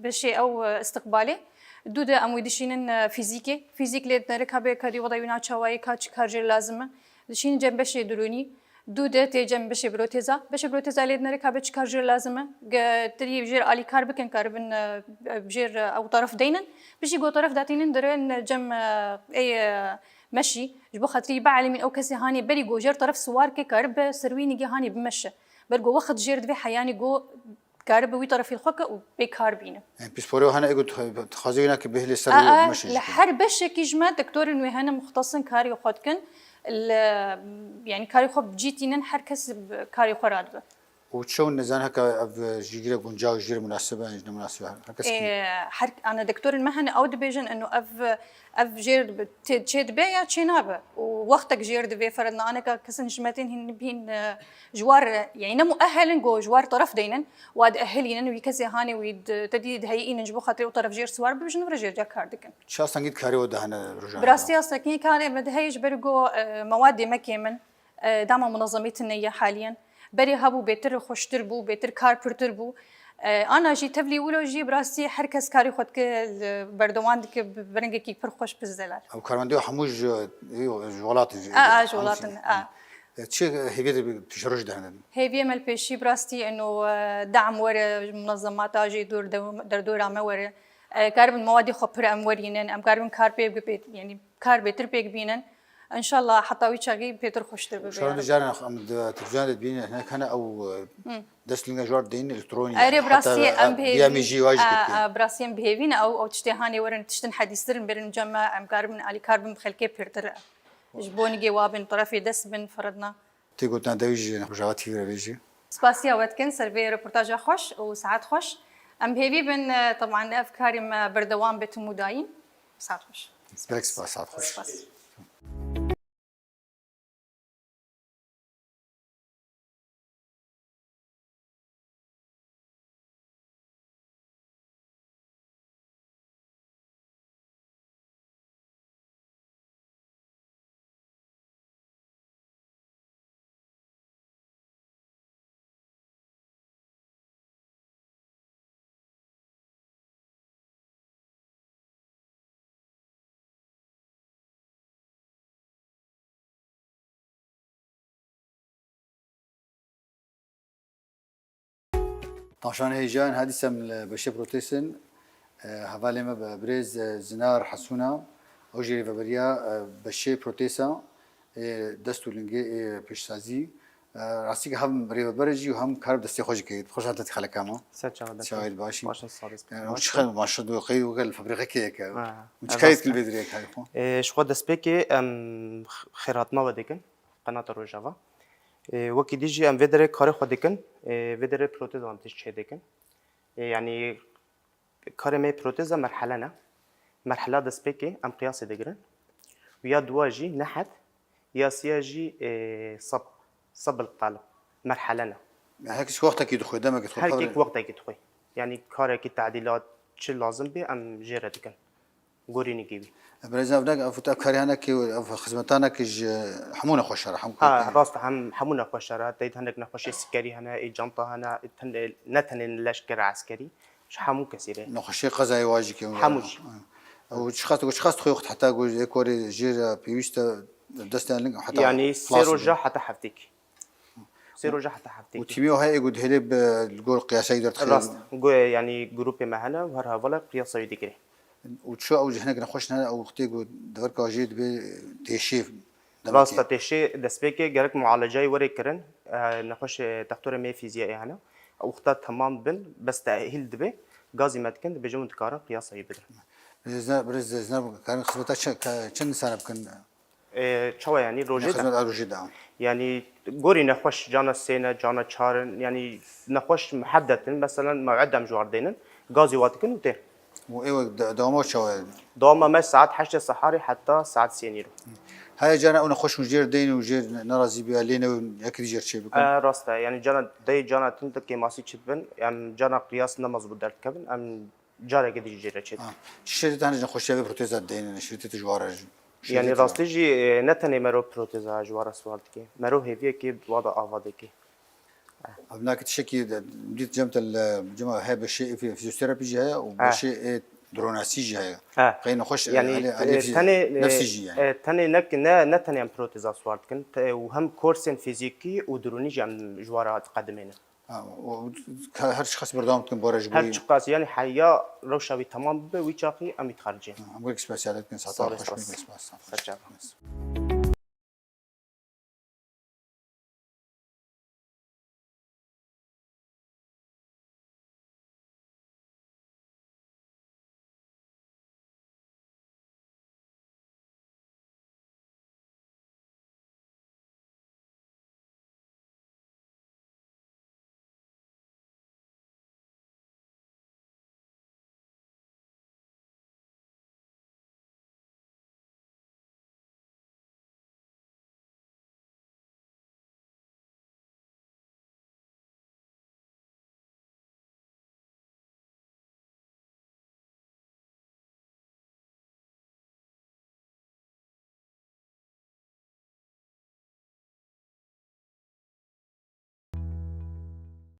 beşê ew, e, istiqbalê. Dû de em wî dişînin, e, fîzîkê. Fîzîk lê dinere ka bê ka dî weda wî na çawayê ka çi kar jê lazim e. Dişînin cem beşê durûnî. Dû de tê cem beşê proteza. Beşê proteza lê dinere ka bê çi kar jê lazim e. Ge-, tirî jêr alîkar bikin, karibin, e, e, jêr, e, ew teref deynin. Bijî go teref datînin dirin cem, e, ê, e, meşî. Ji bo xatirî bielîmîn ew kesê hanê berî go jêr teref siwar ke karibe ser wî nigê hanê bimeşe. Ber go wext jêr divê heyanî go karibe wî terefî xwe ke û bê kar bîne. Em pîsporê hene ê ku dixwazê wîna ke bihêlê ser wê bimeşe jî. Li her beşekî ji me doktorên wê hene muxtesin karê xwe dikin. Li, yanî karê xwe bi cî tînin, her kes bi karê xwe radibe. Û çew nizan heke ev jîgire guncaw, jîgire munasib e, ne munasib e, her kes kî. Ê, her, ana doktorên me hene ew dibêjin, eno ev, ev jêr tê-, çê dibe ya çê nabe. Û wextek jêr divê feredna aneka kesin ji me tên hîn bîn, e, ji war, e, yanî ne muehelin go ji war teref deynin, wa diehilînin wî kesê hanê wî di, te dî diheyînin ji bo xatirê û teref jêr siwar bibijin vire jêr ca kar dikin. Çi astengî dikarê we dahene rojan? Bi rastî astengî karê me diheyî ji ber go, e, mewadê me kêm in. E, dama munezemê tune ye haliyen. Berê hebû bêtir xweştir bû, bêtir kar pirtir bû. E, ana jî tevlî wilo jî bi rastî her kes karê xwe dike, li berdewam dike bi, bi rengekî pir xweş, pir zelal. Ew karmendê hemû ji, ji welat in, ji, a, a, ji welat in, a. E, çi hêviyê te pêşeroj dihene? Hêviyê me li pêşî bi rastî eno, e, dam were, munezemata jî dûr dew-, derdora me were. E, karibin mewadê xwe pir em werînin, em karibin kar pê, pê, yanî kar bêtir pêk bînin. Înşallah heta wî çaxî pêtir xweştir bibe. Şaran de caran em di televîzyon de dibînin, hinek hene ew, e, dest linga ji war deyîn elektronî. Erê, bi rastî em bi hêvî, bi rastî em bi hêvî ne ew, ew tiştê hanê werin tiştin hedîstir in, berin cem me, em karibin alîkar bin bi xelkê pêrtir. Ji bo nigê wa bin, terefê dest bin, firidna. Tê gotina dewî jî Rojava T V re bêjî. Spasiya we dikin ser vê reportaja xweş û saet xweş. Em bi hêvî bin, e, teban ev karê me berdewam be tim û dayîn. Saet xweş. Gelek spas, saet xweş. Spas. Tavşanê hêja in, hadîsem li beşê protestin, e, hevalê me bi birêz, e, Zinar Hesûna, ew jî rêveberiya, e, beşê protesa, e, dest û lingê, e, pêşsazî. E, rastî ke hem rêveber jî û hem kar bi destê xwe jî kir. Xweş hate xeleka me. Ser çava de. Çawa yî, baş î? Baş in, sağ ol. E, û çi xel maşa do qey û gel fabrîqeke yeke. Ha, û çi kayê dikil vê dirê karê xwe? E, ji xwe destpêkê em xêrhatma we dikin. Qenata Rojava. Ê, wekî dî jî em vê derê karê xwe dikin, ê, vê derê proteza em tişt çê dikin. Ê, yanî karê me proteza merhele ne. Merhela destpêkê em qiyasê digirin. Ya duwa jî nehet, ya siya jî, e, sab, sabil qalib, merhele ne. Her kes wextekî dixwe, demekî dixwe. Her kek wextekî dixwe. Yani karekî tadilat çi lazim be em jê re dikin. Gorî nigê wî. Birêz ev ne, ev te karî hene ki, ev xizmetane ki ji hemû nexweşa re, hemû Ha, rast, hem hemû nexweşa re. Teyt hinek nexweşê sikerî hene, ê canta hene, ê ten-, ne tenê leşkera eskerî. Ji hemû kesî re. Nexweşê qezayê wa jî ki. Hemû jî. Ew çiqas, ew çiqas dixwe wexta heta ku ê korê jê re pêwîst e destê ling heta Yani sê roja heta heftêk. Sê roja heta heftêk. Û tîmê heye ku dihêlê bi li gor qiyasayî derdixe. Rast. Gu-, yani grûpê me hene û her hevala qiyasayî digire. Û çi ew ji hinek nexweş ne, ew wextê ku deverka jê dibe têşê. Rast e, têşê destpêkê gerek mualecayê were kirin. E, nexweş, e, textorê me fîziyayê hene. Ew wexta temam bin, bes tehîl dibe, gazî me dikin, dibêjin hûn dikarin qiyasayî bidin. Birêz, birêz, karin xizmeta çi, çend insana bikin? E, çawa yani rojê de? Xizmet a rojê de. Yani gorî nexweş cana sê ne, cana çar in, yani nexweş muheddet in, mesela mew'id em ji war dênin, gazî wa dikin û tê. Û ew de-, dewama çawa ye? Dewama me saet heştê seharê heta saet sê nîro. Heye cara ew nexweş hûn jêr deyin û jêr nerazî biya lê ne yekî jêr çê bikin? E, rast e, yani cana dey cana tin de kêmasî çi dibin, em cana qiyas ne mezbût derdikevin, em carekê dijî jê re çêdikin. Çi şêrî te hene ji nexweşiya vê proteza dideynin, şêrîtê tu ji wa re jî? Yanî rastî jî, e, ne tenê mero proteza ji wa re siwar dike. Mero hêviyekê wa da ava dike. Ev nake tiştekî dît cem te li cema heye beşê fîzyoterapi jî heye û beşê ê dronasî jî heye. Qey nexweş yani tenê nefsî jî yani. E, tenê ne, ne, ne tenê em proteza siwar dikin te, û hem korsên fîzîkî û dronî jî em ji wa re qedimênin. Her çiqas berdewam dikin bore ji bo. Her çiqas, yani heya rewşa wî temam bibe, wî çaxî em wî dixericin. Em wek spesiyalî dikin, sata xweş bin, spas. Serçava.